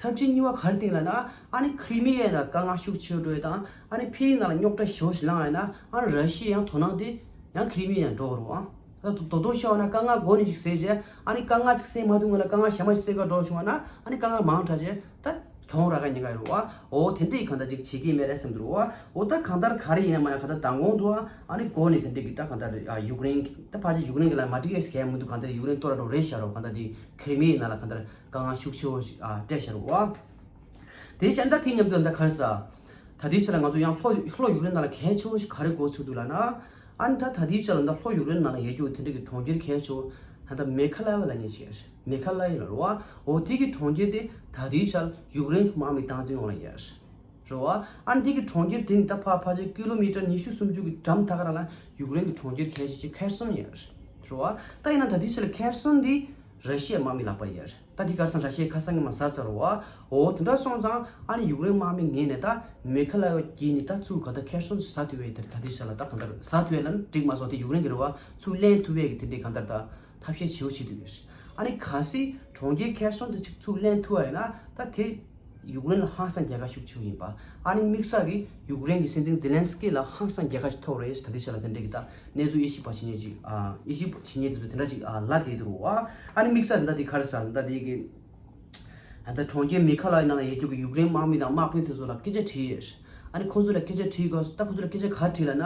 ཐབས་ཇུས་གཉིས་པ་ག་རེ་བཏིང་ལབ་ན་ཨ་ནི་ཁི་རི་མི་ཡའི་ནང་དཀའ་ངལ་ཤུགས་ཆེ་རུ་འགྲོ་ཡ་དང་ཨ་ནི་ཕ་གིའི་ནང་ལ་རྙོག་དྲ་ཞེ་པོ་ཞིག་ལངས་ཡ་ན་ཨ་ནི་ར་ཤི་ཡའི་ཡང་དོ་སྣང་དེ་ཡང་ཁི་རི་མི་ཡ་འགྲོ་གི་རེད་བ། ད་དོ་དོ་ཤོར་ན་དཀའ་ངལ་མགོ་ནས་ཅིག་སེལ་རྗེས་ཨ་ནི་དཀའ་ངལ་ཅིག་སེལ་མ་ཐུབ་སྔོན་ལ་དཀའ་ངལ་གཞན་པ་ཞིག་སེལ་ག་འགྲོ་བྱུང་བ་ན་ཨ་ནི་དཀའ་ངལ་མང་དྲགས་རྗེས་ད་གྱོང་རག་ག་ཉེན་ཁ་ཡོད་རེད་བ། འོ་དེ་འདྲ་ཡི་གང་ལྟར་ཅིག་བྱེད་ཀྱི་མེད་རེད་བསམ་འདུག་རེད་བ། འོ་ད་གང་ལྟར་ག་རེ་ཡིན་ན་མ་ཡིན་ན་གང་ལྟར་མདང་དགོང་དུ་ཨ་ནི་མགོ་ནས་དེ་འདྲ་གི་ད་གང་ལྟར་ཡུཀ་རེན་གྱི་ད་ཕལ་ཆེར་ཡུཀ་རེན་གྱི་ལ་མ་འགྲིག་ཡས་གལ་མི་འདུག་གང་ལྟར་ཡུཀ་རེན་གཏོར་ར་འགྲོ་རེད་ཤག་རོ། གང་ལྟར་དེ་ཁི་རི་མི་ཡའི་ནང་ལ་གང་ལྟར་དཀའ་ངལ་ཤུགས་ཆེ་བོ་ཞིག་ཨ་སྤྲད་ཤག་རོ་བ། དེ་བྱས་ད་དེ་མཉམ་དུ་ད་ག་རེ་ཟ། ད་ལྟའི་ཆ་ལ་ང་ཚོ་ཡང་ལྷོ་ལྷོ་ཡུཀ་རེན་ནང་ལ་གལ་ཆེ་བོ་ཞིག་ག་རེ་འགོ་ཚུགས་འདུག་ལབ་ན། ཨ་ནི་ད་ད་ལྟའི་ཆ་ལ་ད་ལྷོ་ཡུཀ་རེན་ནང་ལ་ཡོད་རྒྱུ་དེ་འདྲ་གི་གྲོང་ཁྱེར་གལ་ཆེ་བོ་ད་ལྟ་མེ་ཁ་ལ་ཡ་ལབ་མཁན་ཞིག་ཡོད་རེད། མེ་ཁ་ལ་ཡ་ལབ་རེད་བ། འོ་དེ་གི་གྲོང་ཁྱེར་དེ་ད་ལྟའི་ཆར་ཡུཀ་རེན་གྱི་དམག་མི་སྟངས་འཛིན་འོག་ལ་ཡོད་རེད་བ། ཨ་ནི་དེ་གི་གྲོང་ཁྱེར་དེ་ནི་ད་ཕར་ཕལ་ཆེར་ཀི་ལོ་མི་ཊར་ཉི་ཤུ་སུམ་ཅུ་གི་འགྲམ་ཐག་རང་ལ་ཡུཀ་རེན་གྱི་གྲོང་ཁྱེར་གལ་ཆེ་ཆེ་ཁེར་སོན་ཡོད་རེད་བ། ད་ཡིན་ན་ད་ལྟའི་ཆར་ཁེར་སོན་དེ་ར་ཤི་ཡའི་དམག་མི་ལག་པར་ཡོད་རེད། ད་འདི་གར་སོང་ར་ཤི་ཡའི་ཁ་སང་གི་མ་ཟ་ཚར་བ། འོ་དེ་འདྲ་སོང་ཙང་ཨ་ནི་ཡུཀ་རེན་དམག་མི་ངོས་ནས་ད་མེ་ཁ་ལ་ཡ་བརྒྱུད་ནས་ད་ཚུར་ག་ད་ཁེར་སོན་ཟ་ཐུབ་པའི་དེར་ད་ལྟའི་ཆ་ལ་ད་གང་ལྟར་ཟ་ཐུབ་ཡ་ལ་ནི་འགྲིག་མ་སོང་། དེ་ཡུཀ་རེན་གྱི་རེད་བ། ཚུར་ལེན་ཐུབ་པའི་གི་དེ་འདྲའི་གང་ལྟར་ད་ཐབས་ཤེས་བྱེད་འོ་བྱེད་དུ་ཡོད་རེད། ཨ་ནི་གལ་སྲིད་གྲོང་ཁྱེར་ཁེར་སོན་དེ་ཅིག་ཚུར་ལེན་ཐུབ་པ་ཡིན་ན་ད་དེ་ཡུཀ་རེན་ལ་ཧང་སང་རྒྱལ་ཁ་ཤུགས་ཆེ་བོ་ཡིན་པ། ཨ་ནི་དམིགས་བསལ་གྱི་ཡུཀ་རེན་གྱི་སྲིད་འཛིན་ཛེ་ལན་སི་ཀི་ལ་ཧང་སང་རྒྱལ་ཁ་ཞིག་ཐོབ་རེད། ད་ལྟའི་ཆ་ལ་དེ་འདྲའི་གི་ད་གནས་ཚུལ་དབྱེ་ཞིབ་པ་བྱེད་མཁན་ཅིག་ཨ་དབྱེ་ཞིབ་བྱེད་མཁན་དེ་ཚོ་དེ་འདྲ་ཅིག་ཨ་ལབ་བསྡད་འདུག་བ། ཨ་ནི་དམིགས་བསལ་ད་དེ་ག་རེ་ཟ་ད་དེ་གི་ད་གྲོང་ཁྱེར་མེ་ཁ་ལ་ཡའི་ནང་ལ་ཡོད་རྒྱུ་གི་ཡུཀ་རེན་དམག་མི་དང་དམག་དཔོན་དེ་ཚོ་ལ་སྐད་ཆ་དྲིས་ཡོད། ཨ་ནི་ཁོང་ཚོ་ལ་སྐད་ཆ་དྲིས་སྐབས་སུ་ད་ཁོང་ཚོ་ལ་སྐད་ཆ་ག་རེ་དྲིས་ལབ་ན།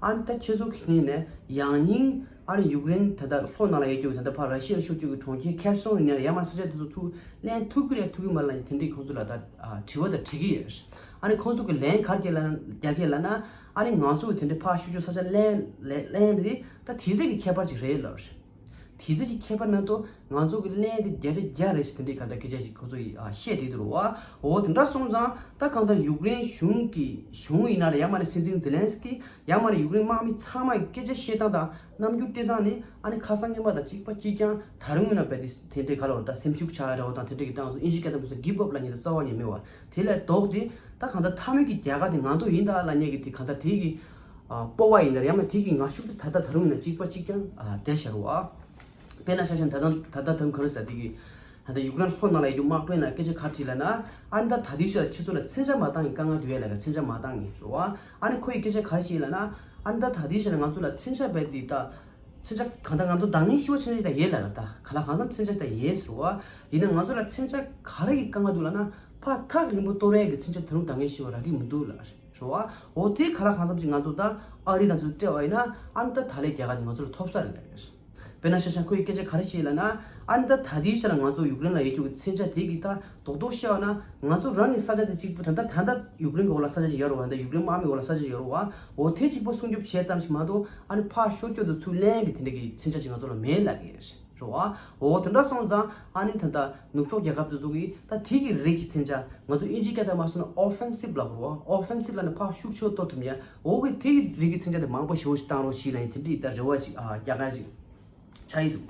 ཨ་ནི་ད་ཁྱེད་ཚོ་གི་ངོས་ནས་ཡང་སྙིང་ཨ་ནི་ཡུཀ་རེན་ད་ལྟ་ལྷོ་ནང་ལ་ཡོད་རྒྱུ་ད་ལྟ་ཕར་ར་ཤི་ཡ་ཤོར་རྒྱུ་གི་གྲོང་ཁྱེར་ཁེར་སོན་ཡིན་ན་ཡང་མ་ས་ཆ་དེ་ཚོ་ཚུར་ལེན་ཐུབ་ཀྱི་རེད་ཐུབ་ཀྱི་མ་རེད་ལབ་ནས་དེ་འདྲའི་ཁོང་ཚོ་ལ་ད་ཨ་དྲི་བ་ད་དྲི་གི་ཡོད། ཨ་ནི་ཁོང་ཚོ་གི་ལན་ག་རེ་རྒྱག་ལབ་རྒྱག་གི་ལབ་ན། ཨ་ནི་ང་ཚོ་གི་དེ་འདྲའི་ཕར་ཤོར་རྒྱུ་ས་ཆ་ལེན་ལེན་ལེན་དེ་ད་དུས་ཚོད་ཀྱི་ཁྱད་པར་ཅིག་རེད་ལབ། དུས་ཚོད་ཀྱི་ཁྱད་པར་མ་གཏོགས་ང་ཚོ་གི་ལན་དེ་བརྒྱ་ཆ་བརྒྱ་རེད་ཟེར་དེ་འདྲའི་ག་འདྲ་སྐད་ཆ་ཞིག་ཁོ་ཚོ་ཡིས་ཨ་བཤད་བསྡད་འདུག་རེད་བ། འོ་དེ་འདྲ་སོང་ཙང་ད་གང་ལྟར་ཡུཀ་རེན་གཞུང་གི་གཞུང་ཡིན་ན་རེད། ཡང་མ་རེད་སྲིད་འཛིན་ཛེ་ལན་སི་ཀི་ཡང་མ་རེད་ཡུཀ་རེན་དམག་མི་ཚང་མ་གི་སྐད་ཆ་བཤད་སྟངས་དང་རྣམ་འགྱུར་སྤྲད་སྟངས་ནི་ཨ་ནི་ཁ་སང་སྔོན་མ་དང་གཅིག་པ་གཅིག་རྐྱང་། ད་རུང་ཡིན་ན་བས་དེ་དེ་འདྲའི་ག་ལ་འོ་ད་སེམས་ཤུགས་ཆག་ཡ་རེད་འོ་དང་དེ་འདྲའི་གི་སྟངས་སུ་ཨིན་ཇི་སྐད་དང་མི་སུ་གིབ་ཨབ་ལབ་མཁན་དེ་རྩ་བ་ནས་མེད་བ། དེ་ལས་ལྡོག་སྟེ་ད་གང་ལྟར་མཐའ་མའི་གི་རྒྱལ་ཁ་དེ་ང་ཚོ་ཡིན་ད་ལབ་མཁན་གི་དེ་གང་ལྟར་དེ་གི་ཨ་སྤོབས་པ་ཡིན་ད་ཡང་མིན་དེ་གི་ངར་ཤུགས་དེ་ད་ལྟ་ད་རུང་ཡིན་ན་གཅིག་པ་གཅིག་རྐྱང་ཨ་བསྡད་ཤར་བ། དཔེར་ན་ཆ་བཞག་ན་ད་ལྟ་ད་ལྟ་དོན་ག་རེ་ཟེར་དེ་གི་ད་ལྟ་ཡུཀ་རེན་ལྷོ་ནང་ལ་ཡོད་རྒྱུ་དམག་དཔོན་ལ་སྐད་ཆ་ག་རེ་དྲིས་ལབ་ན། ཨ་ནི་ད་ད་ལྟའི་ཆར་ཁྱེད་ཚོ་ལ་མཚོན་ཆ་མ་བཏང་ངས་དཀའ་ངལ་འདུག་ཡ་ལབ་ཀྱང་མཚོན་ཆ་མ་བཏང་ངས་རེད་བ། ཨ་ནི་ཁོ་ཡི་སྐད་ཆ་ག་རེ་བཤད་ལབ་ན། ཨ་ནི་ད་ད་ལྟའི་ཆར་ང་ཚོ་ལ་མཚོན་ཆ་བས་དེ་ད། མཚོན་ཆ་གང་ལྟར་ང་ཚོ་འདང་ངེས་ཤོར་བ་མཚོན་ཆ་ཞིག་ད་ཡོད་ལ་ལ་ད་ག་ལ་གང་འཚམ་མཚོན་ཆ་ཞིག་ད་ཡོད་ཟེར་བ། ཡིན་ན་ང་ཚོ་ལ་མཚོན་ཆ་ག་རེ་གི་དཀའ་ངལ་འདུག་ལབ་ན་ཕར་ཐག་རིང་པོ་གཏོར་ཡས་ཀྱི་མཚོན་ཆ་ད་རུང་འདང་ངེས་ཤོར་བ་རག་གི་མི་འདུག་ལ་ཟེར་བ། འོ་དེ་ག་ལ་གང་འཚམ་ཅིག་ང་ཚོ་ད་ཨ་རི་དང་ཚོ་སྤྲད་པ་ཡིན་ན་ཨ་ནི་ད་ད་ལའི་རྒྱལ་ཁ་དེ་ང་ཚོ་ལ་ཐོབ་ས་རེད་ལ་ཡོད་ཟེར། དཔེར་ན་ཆ་བཞག་ན་ཁོ་ཡི་སྐད་ཆ་ག་རེ་བཤད་ལབ་ན། ཨ་ནི་ད་ད་ལྟའི་ཆར་ང་ཚོ་ཡུཀ་རེན་ལ་ཡོད་རྒྱུ་གི་མཚོན་ཆ་དེ་གི་ད་རྡོག་རྡོག་བཤད་པ་ན་ང་ཚོ་རང་གི་ས་ཆ་དེ་གཅིག་པུ་ད་ལྟ་ད་ལྟ་ཡུཀ་རེན་གི་འོག་ལ་ས་ཆ་ཅིག་ཡོད་རེད་བ། ད་ཡུཀ་རེན་དམག་མིའི་འོག་ལ་ས་ཆ་ཅིག་ཡོད་རེད་བ། འོ་དེ་གཅིག་པོ་སྲུང་སྐྱོབ་བྱས་ཙམ་ཞིག་མ་གཏོགས་ཨ་ནི་ཕར་ཤོར་སྐྱོར་དུ་ཚུར་ལེན་གི་དེ་འདྲ་གི་མཚོན་ཆ་ཅིག་ང་ཚོ་ལ་མེད་ལབ་ཀྱི་རེད་བ། འོ་དེ་འདྲ་སོང་ཙང་ཨ་ནི་ད་ལྟ་ནུབ་ཕྱོགས་རྒྱལ་ཁབ་དེ་ཚོ་གིས་ད་དེ་གི་རིགས་ཀྱི་མཚོན་ཆ་ང་ཚོ་ཨིན་ཇིའི་སྐད་ཐོག་མ་སོང་ན་ཨོ་ཕེན་སིབ་ལབ་རེད་བ། ཨོ་ཕེན་སིབ་ལབ་ན་ཕར་ཤུགས་ཆེ་བོ་གཏོར་ཐུབ་མཁན། འོ་གི་དེ་གི་རིགས་ཀྱི་མཚོན་ཆ་དེ་མང་པོ་ཞེ་པོ་ཞིག་བཏང་རོགས་བྱེད་ལབ་ཡིན། དེ་འདྲའི་ད་རེ་བ་ཅིག་ཨ་རྒྱག་ག་ཅིག་ཆགས་ཡི་འདུག་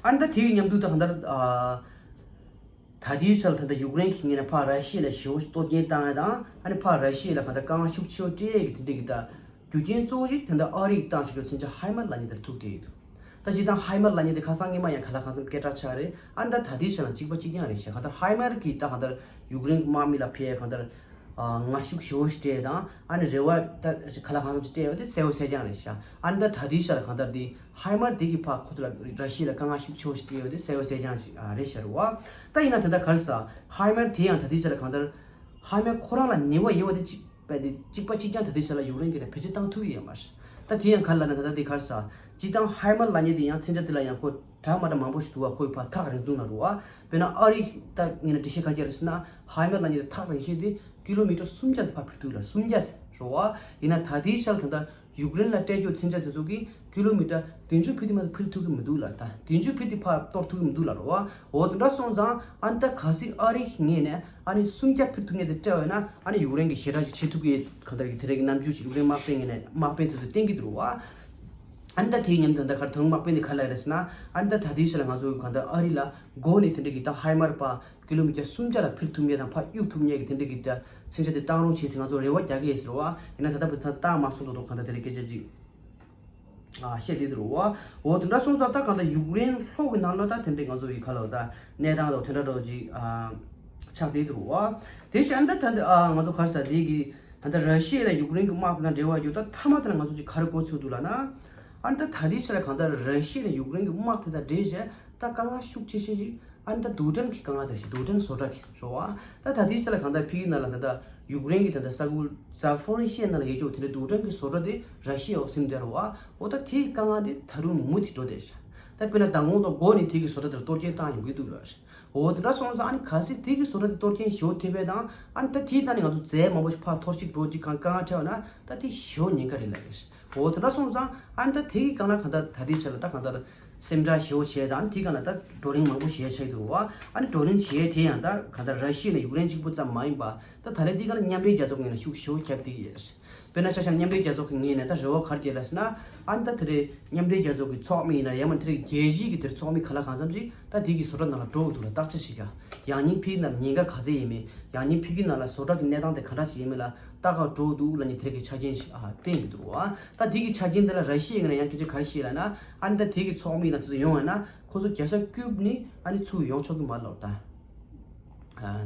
ཨ་ནི་ད་དེའི་མཉམ་དུ་ད་གང་ལྟར་ཨ་ད་ལྟའི་ཆར་ད་ལྟ་ཡུཀ་རེན་གྱི་ངོས་ནས་ཕར་ར་ཤི་ཡ་ལ་ཞེ་པོ་ཞིག་གཏོར་སྐྱོན་བཏང་ཡ་དང་ཨ་ནི་ཕར་ར་ཤི་ཡ་ལ་གང་ལྟར་དཀའ་ངལ་ཤུགས་ཆེ་བོ་སྤྲད་ཡ་གི་དེ་འདྲའི་གི་ད་རྒྱུ་རྐྱེན་གཙོ་བོ་ཞིག་ད་ལྟ་ཨ་རིས་བཏང་བཞིན་པའི་མཚོན་ཆ་ཧའི་མར་ལབ་མཁན་དེར་ཐུག་བསྡད་ཡོད་འདུག་ད་སྤྱིར་བཏང་ཧའི་མར་ལབ་མཁན་དེ་ཁ་སང་ཉི་མ་ཡང་ག་ལ་གང་འཚམ་སྐད་གྲགས་ཆགས་རེད། ཨ་ནི་ད་ད་ལྟའི་ཆར་ལ་གཅིག་པ་གཅིག་རྐྱང་རེད་ཤག་གང་ལྟར་ཧའི་མར་གྱིས་ད་གང་ལྟར་ཡུཀ་རེན་དམག་མི་ལ་ཕན་ཡ་གང་ལྟར་ཨ་ངར་ཤུགས་ཞེ་པོ་ཞིག་སྤྲད་དང་ཨ་ནི་རེ་བ་ད་ག་ལ་གང་འཚམ་ཞིག་སྤྲད་ཡོད་དེ་གསལ་པོ་གསལ་རྐྱང་རེད་ཤག་ཨ་ནི་ད་ད་ལྟའི་ཆར་ལ་གང་ལྟར་དེ་ཧའི་མར་དེ་གིས་ཕར་ཁོ་ཚོ་ལ་ར་ཤི་ཡ་ལ་དཀའ་ངལ་ཤུགས་ཆེ་བོ་ཞིག་སྤྲད་ཡོད་དེ་གསལ་པོ་གསལ་རྐྱང་ཞིག་ཨ་རེད་ཤག་རེད་བ། ད་ཡིན་ན་ད་ལྟ་ག་རེ་ཟ་ཧའི་མར་དེ་ཡང་ད་ལྟའི་ཆར་ལ་གང་ལྟར། ཧ་མར་ཁོ་རང་ལ་ཉེ་བ་ཡོད་པ་དེ་གཅིག་པ་དེ་གཅིག་པ་གཅིག་རྐྱང་ད་ལྟའི་ཆ་ལ་ཡུཀ་རེན་གྱིས་ནས་བེད་སྤྱོད་བཏང་ཐུབ་ཀྱི་ཡོད་མ་རེད། ད་དེ་ཡང་ག་རེ་ལབ་ན་ད་ལྟ་དེ་ག་རེ་ཟེར། སྤྱིར་བཏང་ཧའི་མར་ལབ་མཁན་དེ་ཡང་མཚོན་ཆ་དེ་ལ་ཡང་ཁོ་འདྲ་མ་འདྲ་མང་པོ་ཞིག་འདུག་བ། ཁོའི་ཕར་ཐག་རིང་ཐུང་ལ་རེད་བ། དཔེར་ན་ཨ་རི་ད་ངས་ན་འགྲེལ་བཤད་ག་རེ་རྒྱག་རེད་ཟེར་ན། ཧའི་མར་ལབ་མཁན་དེ་ཐག་རིང་ཤོས་དེ་ཀི་ལོ་མི་ཊར་སུམ་བརྒྱ་དེ་ཕར་འཕུར་ཐུབ་ལ། སུམ་བརྒྱ་ཟེར་རེད་བ། ཡིན་ན་ད་ལྟའི་ཆར་ད་ལྟ་ཡུཀ་རེན་ལ་སྤྲད་རྒྱུ་མཚོན་ཆ་དེ་ཚོ་གིས་ཀི་ལོ་མི་ཊར་བདུན་ཅུ་ཕུད་དེ་མ་གཏོགས་འཕུར་ཐུབ་ཀྱི་མི་འདུག་ལ། ད་བདུན་ཅུ་ཕུད་དེ་ཕར་གཏོར་ཐུབ་ཀྱི་མི་འདུག་ལ་རེད་བ། འོ་དེ་འདྲ་སོང་ཙང་ཨ་ནི་ད་གལ་སྲིད་ཨ་རི་གི་ངོས་ནས་ཨ་ནི་སུམ་བརྒྱ་འཕུར་ཐུབ་མཁན་དེ་སྤྲད་པ་ཡིན་ན་ཨ་ནི་ཡུཀ་རེན་གྱིས་ཞེ་དྲག་ཅིག་བྱེད་ཐུབ་ཀྱི་གང་ལྟར་གྱི་དེ་རིང་གི་རྣམ་འགྱུར་ཅིག་ཡུཀ་རེན་དམག་དཔོན་ངོས་ནས་དམག་དཔོན་དེ་ཚོས་བསྟན་གྱི་འདུག་བ། ཨ་ནི་ད་དེའི་མཉམ་དུ་ད་ག་རེ་ད་རུང་དམག་དཔོན་དེ་ག་རེ་ལབ་རེད་ཟེར་ན། ཨ་ནི་ད་ད་ལྟའི་ཆ་ལ་ང་ཚོ་གང་ལྟར་ཨ་རི་ལ་མགོ་ནས་དེ་འདྲ་གི་ད་ཧའི་མར་པ་ཀི་ལོ་མི་ཊར་སུམ་བརྒྱ་ལ་འཕུར་ཐུབ་མཁན་དང་ཕར་གཡུག་ཐུབ་མཁན་གྱི་དེ་འདྲ་གི་ད་མཚོན་ཆ་དེ་བཏང་རོགས་བྱེད་ཟེར་ང་ཚོ་རེ་བ་རྒྱག་གི་ཡོད་ཟེར་བ། ཡིན་ན་ད་ལྟ་བར་དུ་ད་བཏང་མ་སོང་དོ་དོ་གང་ལྟར་དེ་འདྲ་སྐད་ཆ་ཅིག་ཨ་བཤད་དེ་འདུག་བ། འོ་དེ་འདྲ་སོང་ཙང་ད་གང་ལྟར་ཡུཀ་རེན་ལྷོ་གི་ནང་ལོགས་ད་དེ་འདྲའི་ང་ཚོ་ཡི་ག་ལ་ད་གནས་སྟངས་དང་དེ་འདྲ་འདྲ་ཅིག་ཨ་ཆགས་བསྡད་འདུག་བ། དེ་བཞིན་ད་ད་ལྟ་ཨ་ང་ཚོ་ག་རེ་ཟེར་དེ་གི་ད་ལྟ་ར་ཤི་ཡ་དང་ཡུཀ་རེན་གི་དམག་དེ་དང་འབྲེལ་བ་ཡོད། ད་མཐའ་མ་དེ་ལ་ང་ཚོ་ཅིག་ག་རེ་གོ་ཚོད་འདུག་ལབ་ན། ཨ་ནི་ད་ད་ལྟའི་ཆ་ལ་གང་ལྟར་ར་ཤི་ཡ་དང་ཡུཀ་རེན་གི་དམག་དེ་དང་འབྲེལ་བྱས་ད་དཀའ་ངལ་ཤུགས་ཆེ་ཤོས་ཅིག་ཨ་ནི་ད་རྡུལ་ཕྲན་གྱི་དཀའ་ངལ་དེ་རེད་ཤག་རྡུལ་ཕྲན་བཟོ་གྲྭ་གི་རེད་བ། ད་ད་ལྟའི་ཆ་ལ་གང་ལྟར་ཕ་གི་ནང་ལ་ད་ལྟ་ཡུཀ་རེན་གྱི་ད་ལྟ་ས་ཁུལ་ཛ་ཕོ་རི་ཤི་ཡ་ནང་ལ་ཡོད་ཀྱོག་དེ་འདྲའི་རྡུལ་ཕྲན་གྱི་བཟོ་གྲྭ་དེ་ར་ཤི་ཡའི་འོག་ཟིན་བསྡད་རེད་བ། འོ་ད་དེའི་དཀའ་ངལ་དེ་ད་རུང་མུ་མཐུད་འགྲོ་བསྡད་ཤག་ད་དཔེར་ན་མདང་དགོང་དང་འགོ་ནས་དེ་གི་བཟོ་གྲྭ་དེར་གཏོར་སྐྱོན་བཏང་ཡོང་གི་འདུག་ལ། འོ་དེ་འདྲ་སོང་ཙང་ཨ་ནི་གལ་སྲིད་དེ་གི་བཟོ་གྲྭ་དེ་གཏོར་སྐྱོན་ཞེ་པོ་ཐེབས་པ་དང་ཨ་ནི་ད་དེའི་སྟེང་ནས་ང་ཚོ་རྫས་མང་པོ་ཞིག་ཕར་འཐོར་ཅིག་འགྲོ་ཅིག་གང་དཀའ་ངལ་འཕྲད་པ་ན་ད་དེ་ཞེ་པོ་ཉེན་ཁ་རེད་ལབ་རེད། འོ་དེ་འདྲ་སོང་ཙང་ཨ་ནི་ད་དེ་གི་སྒང་ལ་གང་ལྟར་ད་ལྟའི་ཆ་ལ་ད་གང་ལྟར་སེམས་ཁྲལ་ཞེ་པོ་བྱས་དང་དེ་གང་ལ་ད་བགྲོ་གླེང་མང་པོ་བྱས་ཆགས་འདུག་བ། ཨ་ནི་བགྲོ་གླེང་བྱས་དེ་ཡང་ད་གང་ལྟར་ར་ཤི་ཡ་ནས་ཡུཀ་རེན་གཅིག་པུ་ཙམ་མ་ཡིན་པ་ད་ད་ལན་དེ་གང་ལ་མཉམ་འབྲེལ་རྒྱལ་ཚོགས་ངོས་ནས་ཤུགས་ཞེ་པོ་རྒྱབ་བསྡད་ཀྱི་ཡོད། དཔེར་ན་ཆ་བཞག་མཉམ་འབྲེལ་རྒྱལ་ཚོགས་ཀྱི་ངོས་ནས་ད་རེ་བ་ག་རེ་བྱས་ལབ་ཟེར་ན། ཨ་ནི་ད་དེ་རེད་མཉམ་འབྲེལ་རྒྱལ་ཚོགས་ཀྱི་ཚོགས་མི་ཡིན་ན་ཡང་མིན་དེ་རེད་རྒྱལ་སྤྱིའི་གི་དེར་ཚོགས་མི་ག་ལ་གང་འཚམ་ཞིག་ད་དེ་གི་བཟོ་གྲྭ་ནང་ལ་འགྲོ་དགོས་འདུག་ལ་བརྟག་དཔྱད་བྱེད་ཀྱང་ཡང་སྙིང་ཕ་གི་ནང་ལ་ཉེན་ཁ་ག་ཚད་ཡིན་མིན་ཡང་སྙིང་ཕ་གི་ནང་ལ་བཟོ་གྲྭ་གི་གནས་སྟངས་དེ་ག་འདྲ་ཞིག་ཡིན་མིན་ལ་ལྟ་ག་འགྲོ་འདུག་ལབ་ནས་དེ་རེད་གི་ཆ་རྐྱེན་ཞིག་ཨ་བསྟན་གི་འདུག་བ། ད་དེ་གི་ཆ་རྐྱེན་དེ་ལ་ར་ཤི་ཡའི་ངོས་ནས་ཡང་སྐད་ཆ་ག་རེ་བཤད་ལབ་ན། ཨ་ནི་ད་དེ་གི་ཚོགས་མི་ནང་དེ་ཚོ་ཡོང་བ་ན་ཁོ་ཚོ་རྒྱལ་ས་ཀིབ་ནས་ཨ་ནི་ཚུར་ཡོང་ཆོག་གི་མ་རེད་ལབ་ད།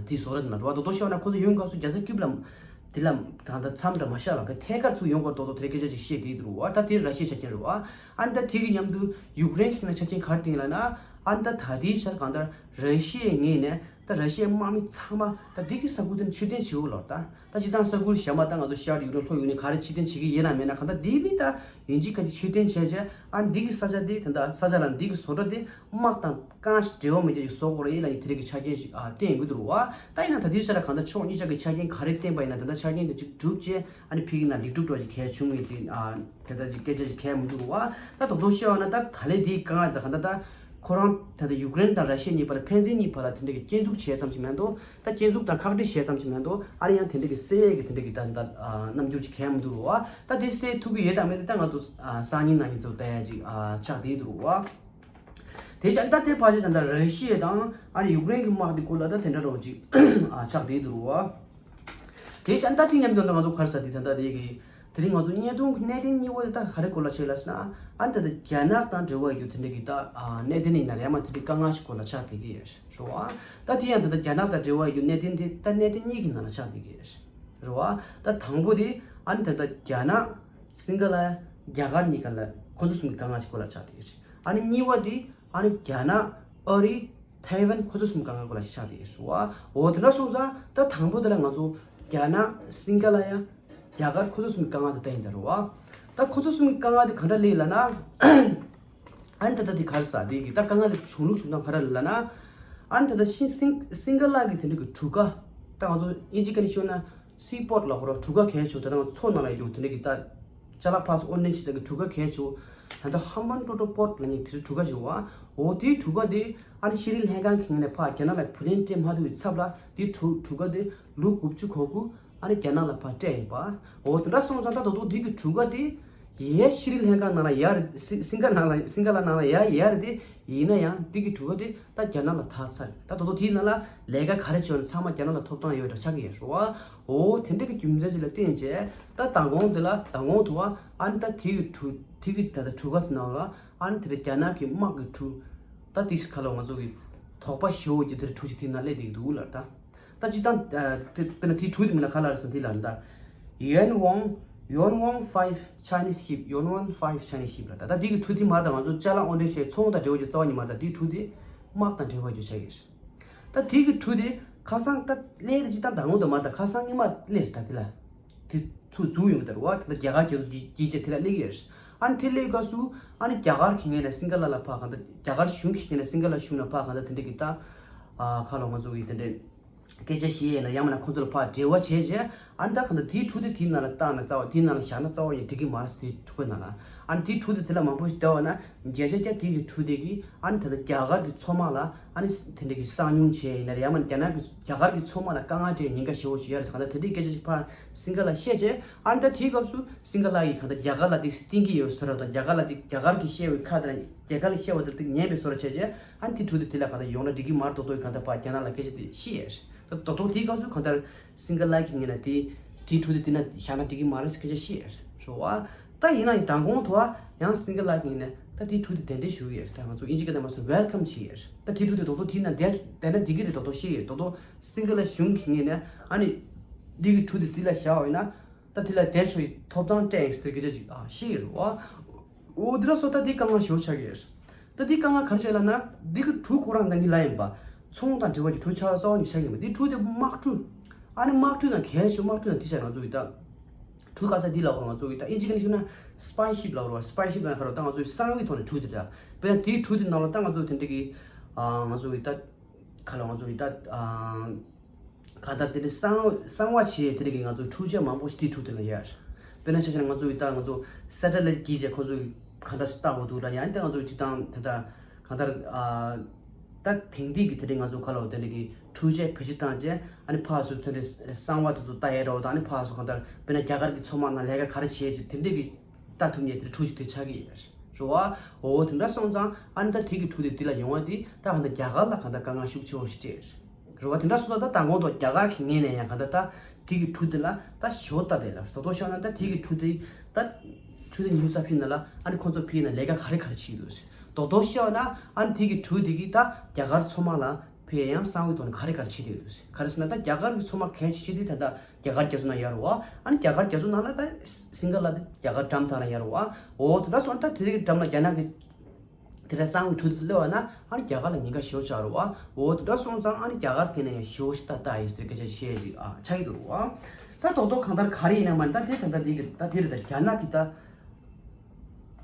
དེའི་བཟོ་གྲྭ་དེ་ན་འགྲོ་བ་རྡོག་རྡོག་ཤོར་ན་ཁོ་ཚོ་ཡོང་སྐབས་སུ་རྒྱལ་ས་ཀིབ་ལ་དེ་ལ་ད་ལྟ་མཚམས་འདྲ་མ་བཞག་ལ་བས་ཐད་ཀར་ཚུར་ཡོང་དགོས་རྡོག་རྡོག་དེ་རེད་སྐད་ཆ་ཅིག་བཤད་དེ་འདུག་བ། ད་དེ་ར་ཤི་ཡའི་ཆ་རྐྱེན་རེད་བ། ཨ་ནི་ད་དེ་གི་མཉམ་དུ་ཡུཀ་རེན་གྱི་ནང་ཆ་རྐྱེན་ག་རེ་བསྟན་ལབ་ན། ཨ་ནི་ད་ད་དེའི་ཆར་གང་ལྟར་ར་ཤི་ཡའི་ངོས་ནས་ད་ར་ཤི་ཡའི་དམག་མི་ཚང་མ་ད་དེ་གི་ས་ཁུལ་དེ་ནས་ཕྱིར་འཐེན་བྱེད་དགོས་ལབ་ད། ད་སྤྱིར་བཏང་ས་ཁུལ་གཞན་པ་ད་ང་ཚོ་ཤར་ཡུཀ་རེན་ལྷོ་ཡུཀ་རེན་ག་རེ་ཕྱིར་འཐེན་བྱེད་ཀྱི་ཡིན་ན་མེད་ན་གང་ལྟར་དེ་ནི་ད་ཡིན་གཅིག་ག་གཅིག་ཕྱིར་འཐེན་བྱས་རྗེས་ཨ་ནི་འདི་གི་ས་ཆ་དེ་ད་ལྟ་ས་ཆ་ལ་འདི་གི་བཟོ་གྲྭ་དེ་དམག་དང་གང་ཞིག་འབྲེལ་བ་མེད་ཀྱི་ཞིག་བཟོ་དགོས་རེད་ལབ་ནས་དེ་རིགས་ཀྱི་ཆ་རྐྱེན་ཞིག་ཨ་བསྟན་ཡོང་གི་འདུག་བ། ད་ཡིན་ན་ད་ལྟའི་ཆ་ལ་གང་ལྟར་ཕྱོགས་གཉིས་ཆ་གི་ཆ་རྐྱེན་ག་རེ་བསྟན་པ་ཡིན་ན་ད་ལྟ་ཆ་རྐྱེན་དེ་གཅིག་གྲུབ་རྗེས་ཨ་ནི་ཕ་གི་ནང་ལེགས་གྲུབ་འདྲ་ཞིག་གལ་བྱུང་ངེས་ཅིག་ཨ་དེ་ལྟར་ཅིག་སྐད་ཆ་ཞིག་གལ་མི་འདུག་བ། ད་རྡོག་རྡོག་བཤད་པ་ན་ད་ད་ལན་འདིའི་གང་ལྟར་གང་ལྟར་ད་ཁོ་རང་ད་ལྟ་ཡུཀ་རེན་དང་ར་ཤི་ཡ་གཉིས་བར་ལ་ཕན་ཚུན་གཉིས་བར་ལ་དེ་འདྲ་གི་སྐྱོན་འཛུགས་བྱས་ཙམ་ཞིག་མ་གཏོགས། ད་སྐྱོན་འཛུགས་དང་ཁག་དཀྲི་བྱས་ཙམ་ཞིག་མ་གཏོགས་ཨ་རི་ཡང་དེ་འདྲ་གི་སེལ་ཡས་ཀྱི་དེ་འདྲ་གི་ད་ད་རྣམ་འགྱུར་ཅིག་གང་ཡང་མི་འདུག་རོ། ད་དེ་སེལ་ཐུབ་ཀྱི་ཡོད་དམ་མེད་དེ་ད་ང་ཚོ་སང་ཉིན་གནངས་ཉིན་ཚོ་ལྟ་ཡ་ཅིག་ཆགས་བསྡད་འདུག་རོ། དེ་བཞིན་ད་དེ་ཕལ་ཆེར་ད་ལྟ་ར་ཤི་ཡ་དང་ཨ་རི་ཡུཀ་རེན་གྱི་དམག་དེ་སྐོར་ལ་ད་དེ་འདྲ་རོ་ཅིག་ཆགས་བསྡད་འདུག་རོ། དེ་བཞིན་ད་དེ་མཉམ་དུ་ད་ང་ཚོ་ག་རེ་ཟེར་དེ་ད་ལྟ་དེ་གི་དེ་རིང་ང་ཚོ་བརྙན་ཐུང་གི་གནད་དོན་གཉིས་པོ་དེ་ད་ག་རེ་སྐོར་ལ་བྱས་ལབ་ཟེར་ན། ཨ་ནི་ད་ལྟ་རྒྱ་ནག་དང་འབྲེལ་བ་ཡོད་དེ་འདྲ་གི་ད་གནད་དོན་ཡིན་ན་རེད་མ་དེ་འདྲའི་དཀའ་ངལ་ཞིག་སྐོར་ལ་ཆགས་བསྡད་ཀྱི་ཡོད་རེད་བ། ད་དེ་ཡང་ད་ལྟ་རྒྱ་ནག་དང་འབྲེལ་བ་ཡོད་གནད་དོན་དེ་ད་གནད་དོན་གཉིས་ཀྱི་ནང་ལ་ཆགས་བསྡད་ཀྱི་ཡོད་རེད་བ། ད་དང་པོ་དེ་ཨ་ནི་ད་ལྟ་རྒྱ་ནག་སིང་ག་ལ་རྒྱ་གར་གཉིས་ཀ་ལ་ཁོ་ཚོ་གསུམ་གྱི་དཀའ་ངལ་ཞིག་སྐོར་ལ་ཆགས་བསྡད་ཀྱི་ཡོད་རེད། ཨ་ནི་གཉིས་པ་དེ་ཨ་ནི་རྒྱ་ནག་ཨ་རི་ཐའེ་ཝན་ཁོ་ཚོ་གསུམ་དཀའ་ངལ་སྐོར་ལ་ཤིག་ཆགས་བསྡད་ཡོད་རེད་བ། འོ་དེ་འདྲ་སོང་ཙང་ད་དང་པོ་དེ་ལ་ང་ཚོ་རྒྱ་ནག་སིང་ག་ལ་ཡ་རྒྱ་གར་ཁོ་ཚོ་གསུམ་དཀའ་ངལ་དེ་ད་ཡིན་ད་རེད་བ། ད་ཁོ་ཚོ་གསུམ་གྱི་དཀའ་ངལ་དེ་ག་འདྲ་སླེབས་ལབ་ན། ཨ་ནི་ད་ལྟ་དེ་ག་རེ་ཟེར་དེ་གི་ད་དཀའ་ངལ་དེ་བྱུང་ལུགས་བྱུང་སྟངས་ག་རེ་ལབ་ན། ཨ་ནི་ད་ལྟ་ཤིང་སིང་སིང་ག་ལ་གི་དེ་འདྲ་གི་གྲུ་ཁ་ད་ང་ཚོ་ཨིན་ཇི་སྐད་ནས་ཤོད་ན་སི་པོར་ཊི་ལབ་དགོས་རེད། གྲུ་ཁ་གལ་ཆེ་བོ་ད་ལྟ་ང་ཚོ་མཚོ་ནང་ལ་ཡོད་རྒྱུ་དེ་འདྲ་གི་ད། ཅ་ལག་ཕར་ཚུར་དབོར་འདྲེན་བྱེད་ས་གི་གྲུ་ཁ་གལ་ཆེ་བོ། ད་ལྟ་ཧམ་བན་ཏོ་ཏོ་པོར་ཊི་ལབ་མཁན་དེ་གྲུ་ཁ་ཞིག་ཡོད་བ། འོ་དེའི་གྲུ་ཁ་དེ་ཨ་ནི་ཤེས་རིག་ལྷན་ཁང་གི་ངོས་ནས་ཕར་རྒྱ་ནག་ལ་བུ་ལོན་སྤྲད་མ་ཐུབ་པའི་ཚབ་ལ་དེའི་གྲུ་གྲུ་ཁ་དེ་ལོ་དགུ་བཅུ་གོ་དགུ་ཨ་ནི་རྒྱ་ནག་ལ་ཕར་སྤྲད་ཡོད་པ། འོ་དེ་འདྲ་སོང་ཙང་ད་ད་དུང་དེ་གི་གྲུ་ཁ་དེ་ཡའི་ཤེས་རིག་ལྷན་ཁང་ནང་ལ་ཡོད་རེད། སིང་སིང་ག་ནང་ལ་སིང་ག་ལ་ནང་ལ་ཡོད་ཡོད་རེད་དེ། ཡིན་ན་ཡང་དེ་གི་གྲུ་ཁ་དེ་ད་རྒྱ་ནག་ལ་ཐག་ཚར་རེད། ད་ད་དུང་དེའི་ནང་ལ་ལས་ཀ་ག་རེ་བྱས་ཡོད་ན་ཚང་མ་རྒྱ་ནག་ལ་ཐོབ་ཐང་ཡོད་འདྲ་ཆགས་ཀྱི་ཡོད་རེད་བ། འོ་དེ་འདྲ་གི་རྒྱུ་མཚན་ཅིག་ལ་བརྟེན་བྱས་ད་མདང་དགོང་དེ་ལ་མདང་དགོང་དུ་བ་ཨ་ནི་ད་དེ་གི་གྲུ་དེ་གི་ད་ད་གྲུ་ཁ་དེ་ནང་ལ་ཨ་ནི་དེ་ད་རྒྱ་ནག་གི་དམག་གི་གྲུ་ད་དེ་ག་ལ་ང་ཚོ་གི་དོགས་པ་ཞེ་པོ་གི་དེ་གྲུ་ཞིག་དེ་ནང་སླེབས་བསྡད་ཀྱི་འདུག་ལ། ད་ད་སྤྱིར་བཏང་དེ་དཔེར་ན་དེའི་གྲུ་དེ་མིང་ལ་ག་ལབ་རེད་ཟེར་ན་དེ་ལ་ད་ཡོན་ཝང་ཡོན་ཝང་ཕའིབ་ཆའི་ནིས་ཤིབ། ཡོན་ཝང་ཕའིབ་ཆའི་ནིས་ཤིབ་ལ། ད་ད་དེ་གི་གྲུ་དེ་མ་ད་ང་ཚོ་ཅ་ལག་དབོར་འདྲེན་བྱས་ཚོང་དང་འབྲེལ་བ་ཅིག་རྩ་བ་ཉིད་མ་ད་དེའི་གྲུ་དེ་དམག་དང་འབྲེལ་བ་ཅིག་ཆགས་ཀྱི་རེད། ད་དེ་གི་གྲུ་དེ་ ཁ་སང་ད་སླེབས་རེད་ཅི་ད་དང་པོ་དུ་མ་ད་ཁ་སང་ཉི་མ་སླེབས་རེད་ད་དེ་ལ། དེ་ཚུར་འཛུལ་ཡོང་གི་ད་རེད་བ། ད་ལྟ་རྒྱ་གར་རྒྱལ་ཚོགས་ཀྱི་རྒྱལ་ཆེ་དེ་ལ་སླེབས་ཡོད་རེད། ཨ་ནི་དེ་སླེབས་སྐབས་སུ་ཨ་ནི་རྒྱ་གར་གྱི་ངོས་ནས་སིང་ག་ལ་ལ་ཕ་གང་ད་རྒྱ་གར་གཞུང་གི་ངོས་ནས་སིང་ག་ལ་གཞུང་ལ་ཕ་གང་ད་དེ་འདྲ་གི་ད་ཨ་ཁ་ལོ་ང་ཚོ་གི་དེ་འདྲ་སྐད་ཆ་བཤད་ཡས་ན་ཡང་མིན་ན་ཁོང་ཚོ་ལ་ཕར་འབྲེལ་བ་བྱས་རྗེས་ཨ་ནི་ད་གང་ད་དེའི་འཕྲོ་དེ་དེའི་ནང་ལ་བཏང་ན་རྩ་བ་དེའི་ནང་ལ་བཞག་ན་རྩ་བ་ཡང་འགྲིག་གི་མ་རེད་ཟེར། དེའི་འཕྲོ་ནང་ལ་ཨ་ནི་དེའི་འཕྲོ་དེ་དེ་ལ་མང་པོ་ཞིག་བལྟས་པ་ན་བརྒྱ་ཆ་བརྒྱ་དེའི་གི་འཕྲོ་དེ་གི་ཨ་ནི་ད་ལྟ་རྒྱ་གར་གྱི་མཚོ་དམག་ལ་ཨ་ནི་དེ་འདྲ་གི་གསང་མྱོང་བྱས་ཡིན་ན་རེད། ཡང་མིན་རྒྱ་ནག་གི་རྒྱ་གར་གྱི་མཚོ་དམག་ལ་དཀའ་ངལ་འཕྲད་ཉེན་ཁ་ཞེ་པོ་ཞིག་ཡོད་རེད་ཟེར། གང་ལྟར་དེ་འདྲའི་སྐད་ཆ་ཞིག་ཕར་སིང་ག་ལ་བཤད་རྗེས་ཨ་ནི་ད་དེའི་སྐབས་སུ་སིང་ག་ལ་ཡིས་གང་ལྟར་རྒྱ་གར་ལ་དེ་བསྟུན་གྱི་ཡོད་བཟོ་འདྲ་དང་རྒྱ་གར་ལ་དེ་རྒྱ་གར་གྱིས་བཤད་པའི་ཁ་དང་རྒྱ་གར་ལ་བཤད་པ་དེ་དེ་ཉན་པའི་བཟོ་འདྲ་བྱས་རྗེས་ཨ་ནི་དེ་འཕྲོ་དེ་དེ་ལ་གང་ལྟར་ཡོང་ན་འགྲིག་གི་མ་རེད། རྡོག་རྡོག་གིས་གང་ལྟར་ཕར་རྒྱ་ནག་ལ་སྐད་ཆ་དེ་བཤད་ཡོད་རེད། ད་རྡོག་རྡོག་དེའི་སྐབས་སུ་གང་ལྟར་སིང་ག་ལ་གི་ངོས་ནས་དེ་དེའི་འཕྲོ་དེ་དེ་ན་བཞག་ན་འགྲིག་གི་མ་རེད་ཟེར་སྐད་ཆ་བཤད་ཡོད་རེད་བ། ད་ཡིན་ན་ཡང་མདང་དགོང་དུ་ཡང་སིང་ག་ལ་གི་ངོས་ནས་ད་དེའི་འཕྲོ་དེ་གདན་འདྲེན་ཞུ་གི་ཡོད་རེད། ད་ང་ཚོ་དབྱིན་ཇི་སྐད་ནས་མ་སོང་ཝེལ་ཀམ་བྱེད་ཀྱི་ཡོད་རེད། ད་དེའི་འཕྲོ་དེ་རྡོག་རྡོག་དེའི་ནང་བསྡད་བསྡད་ན་འགྲིག་གི་རེད། རྡོག་རྡོག་བཤད་ཀྱི་ཡོད་རེད། རྡོག་རྡོག་སིང་ག་ལ་གཞུང་གི་ངོས་ནས་ཨ་ནི་འདི་གི་འཕྲོ་དེ་དེ་ལ་བཞག་པ་ཡིན་ན་ད་དེ་ལ་བསྡད་ཆོག་གི་ཐོབ་ཐང་སྤྲད་ཡིན་ཟེར་སྐད་ཆ་ཅིག་ཨ་བཤད་ཀྱི་རེད་བ། འོ་དེ་འདྲ་སོང་ད་དེ་དཀའ་ངལ་ཞེ་པོ་ཆགས་ཀྱི་ཡོད་རེད། ད་དེ་དཀའ་ངལ་ག་རེ་ཆགས་ལབ་ན་འདི་གི་གྲུ་ཁོ་རང་ད་ངས་ལབ་ཡིན་པ། ཚོང་དང་འབྲེལ་བ་གྱི་གྲུ་ཆགས་རྩ་བ་ཉིད་ཆགས་ཀྱི་མེད། འདི་གྲུ་དེ་དམག་གྲུ། ཨ་ནི་དམག་གྲུ་ནང་གལ་ཆེ་དམག་གྲུ་ནང་དེ་ཆགས་ང་ཚོ་ཡི་ད། གྲུ་ག་ས་འདི་ལབ་རོགས་ང་ཚོ་ཡི་ད་ཨིན་ཇི་གི་ནས་ཤོད་ན་སི་པའི་ཤིབ་ལབ་རོགས། སི་པའི་ཤིབ་ལབ་ཁ་རོགས་ད་ང་ཚོ་ཡི་གསང་བའི་ཐོག་ནས་གྲུ་དེ་ད། དཔེར་ན་དེའི་གྲུ་དེ་ནང་ལ་ད་ང་ཚོ་དེ་འདྲ་གི། ང་ཚོ་ཡི་ད། ཁ་ལ་ང་ཚོ་ཡི་ད། གང་ལྟར་དེ་ནི་གསང་གསང་བ་བྱས་དེ་རིགས་ཀྱི་ང་ཚོའི་འཕྲུལ་ཆས་མང་པོ་ཞིག་དེའི་འཕྲོ་དེ་ལ་ཡོད། དཔེར་ན་ཆ་བཞག་ན་ང་ཚོ་ཡི་ད་ང་ཚོ་སེ་ཊེ་ལའིཊ་གྱིས་བྱས་ཁོ་ཚོས་གང་འདྲ་ཞིག་བལྟ་དགོས་འདུག་ལ་ཡང་དེ་ང་ཚོ་སྤྱི་བཏང་དེ་ལྟར་གང་ལྟར་ད་དེང་དུས་ཀྱི་དེ་རིགས་ང་ཚོ་ག་ལ་དེ་རིགས་ཀྱི་འཕྲུལ་ཆས་བེད་སྤྱོད་བཏང་རྗེས་ཨ་ནི་ཕར་ཚུར་དེ་འདྲའི་གསང་བ་དེ་ཚོ་ལྟ་ཡས་འདྲ་བོ་དང་ཨ་ནི་ཕར་ཚུར་གང་ལྟར་དཔེར་ན་རྒྱ་གར་གྱི་མཚོ་དམག་ནང་ལས་ཀ་ག་རེ་བྱས་ཀྱི་དེ་འདྲའི་གི་ལྟ་ཐུབ་མཁན་དེ་འཕྲུལ་ཆས་དེ་ཆགས་ཀྱི་ཡོད་རེད་བ། འོ་དེ་འདྲ་སོང་ཙང་ཨ་ནི་ད་དེ་གི་འཕྲུལ་དེ་དེ་ལ་ཡོང་བ་དེ་ད་གང་ལྟར་རྒྱ་གར་ལ་གང་ལྟར་དཀའ་ངལ་ཤུགས་ཆེ་བོ་ཞིག་སྤྲད་རེད་བ། དེ་འདྲ་སོང་ཙང་ད་མདང་དགོང་ཐོག་རྒྱ་གར་གྱི་ངོས་ནས་ཡང་གང་ལྟར་ད་དེ་གི་འཕྲུལ་དེ་ལ་ད་ཞོ་ལྟ་དེ་ལ་རྡོག་རྡོག་ཤོད་ན་ད་དེ་གི་འཕྲུལ་དེ་ད་ཆུ་ཚོད་ཉི་ཤུ་རྩ་བཞི་ནང་ལ་ཨ་ནི་ཁོང་ཚོ་ཕེབས་ན་ལས་ཀ་ག་རེ་ག་རེ་བྱེད་ཀྱི་འདུག་ཟེར་རྡོག་རྡོག་ཤོད་ན་ཨ་ནི་དེ་གི་འཕྲུལ་དེ་གི་ད་རྒྱ་གར་མཚོ་དམག་ལ་ཕེབས་ཡང་གསང་བའི་ཐོག་ནས་ག་རེ་ག་རེ་བྱེད་ཀྱི་འདུག་ཟེར། ག་རེ་ཟེར་ན་ད་རྒྱ་གར་གྱི་མཚོ་དམག་གལ་ཆེ་ཤོས་དེ་ད་ལྟ་རྒྱ་གར་རྒྱ་མཚོ་ནང་ཡོད་རེད་བ། ཨ་ནི་རྒྱ་གར་རྒྱ་མཚོ་ནང་ལ་ད་སིང་ག་ལ་དེ་རྒྱ་གར་འགྲམ་ཐག་ལ་ཡོད་རེད་བ། འོ་དེ་འདྲ་སོང་ད་དེ་རིགས་འགྲམ་ལ་རྒྱ་ནག་གི་དེ་འདྲ་གསང་བའི་འཕྲུལ་དེ་སླེབས་པ་ན་ཨ་ནི་རྒྱ་གར་ལ་ཉེན་ཁ་ཞེ་པོ་ཆགས་རེད་བ། འོ་དེ་འདྲ་སོང་ཙང་ཨ་ནི་རྒྱ་གར་དེ་ནས་ཡང་ཞེ་པོ་ཞིག་ད་ལྟ་ཡིན་ཟེར་སྐད་ཆ་བཤད་ཅིག་ཨ་ཆགས་ཀྱི་འདུག་རེད་བ། ད་རྡོག་རྡོག་གང་ལྟར་ག་རེ་ཡིན་ན་མ་ནི་ད་དེ་ད་ལྟ་དེ་གི་ད་དེ་རེད་ད་རྒྱ་ནག་གི་ད་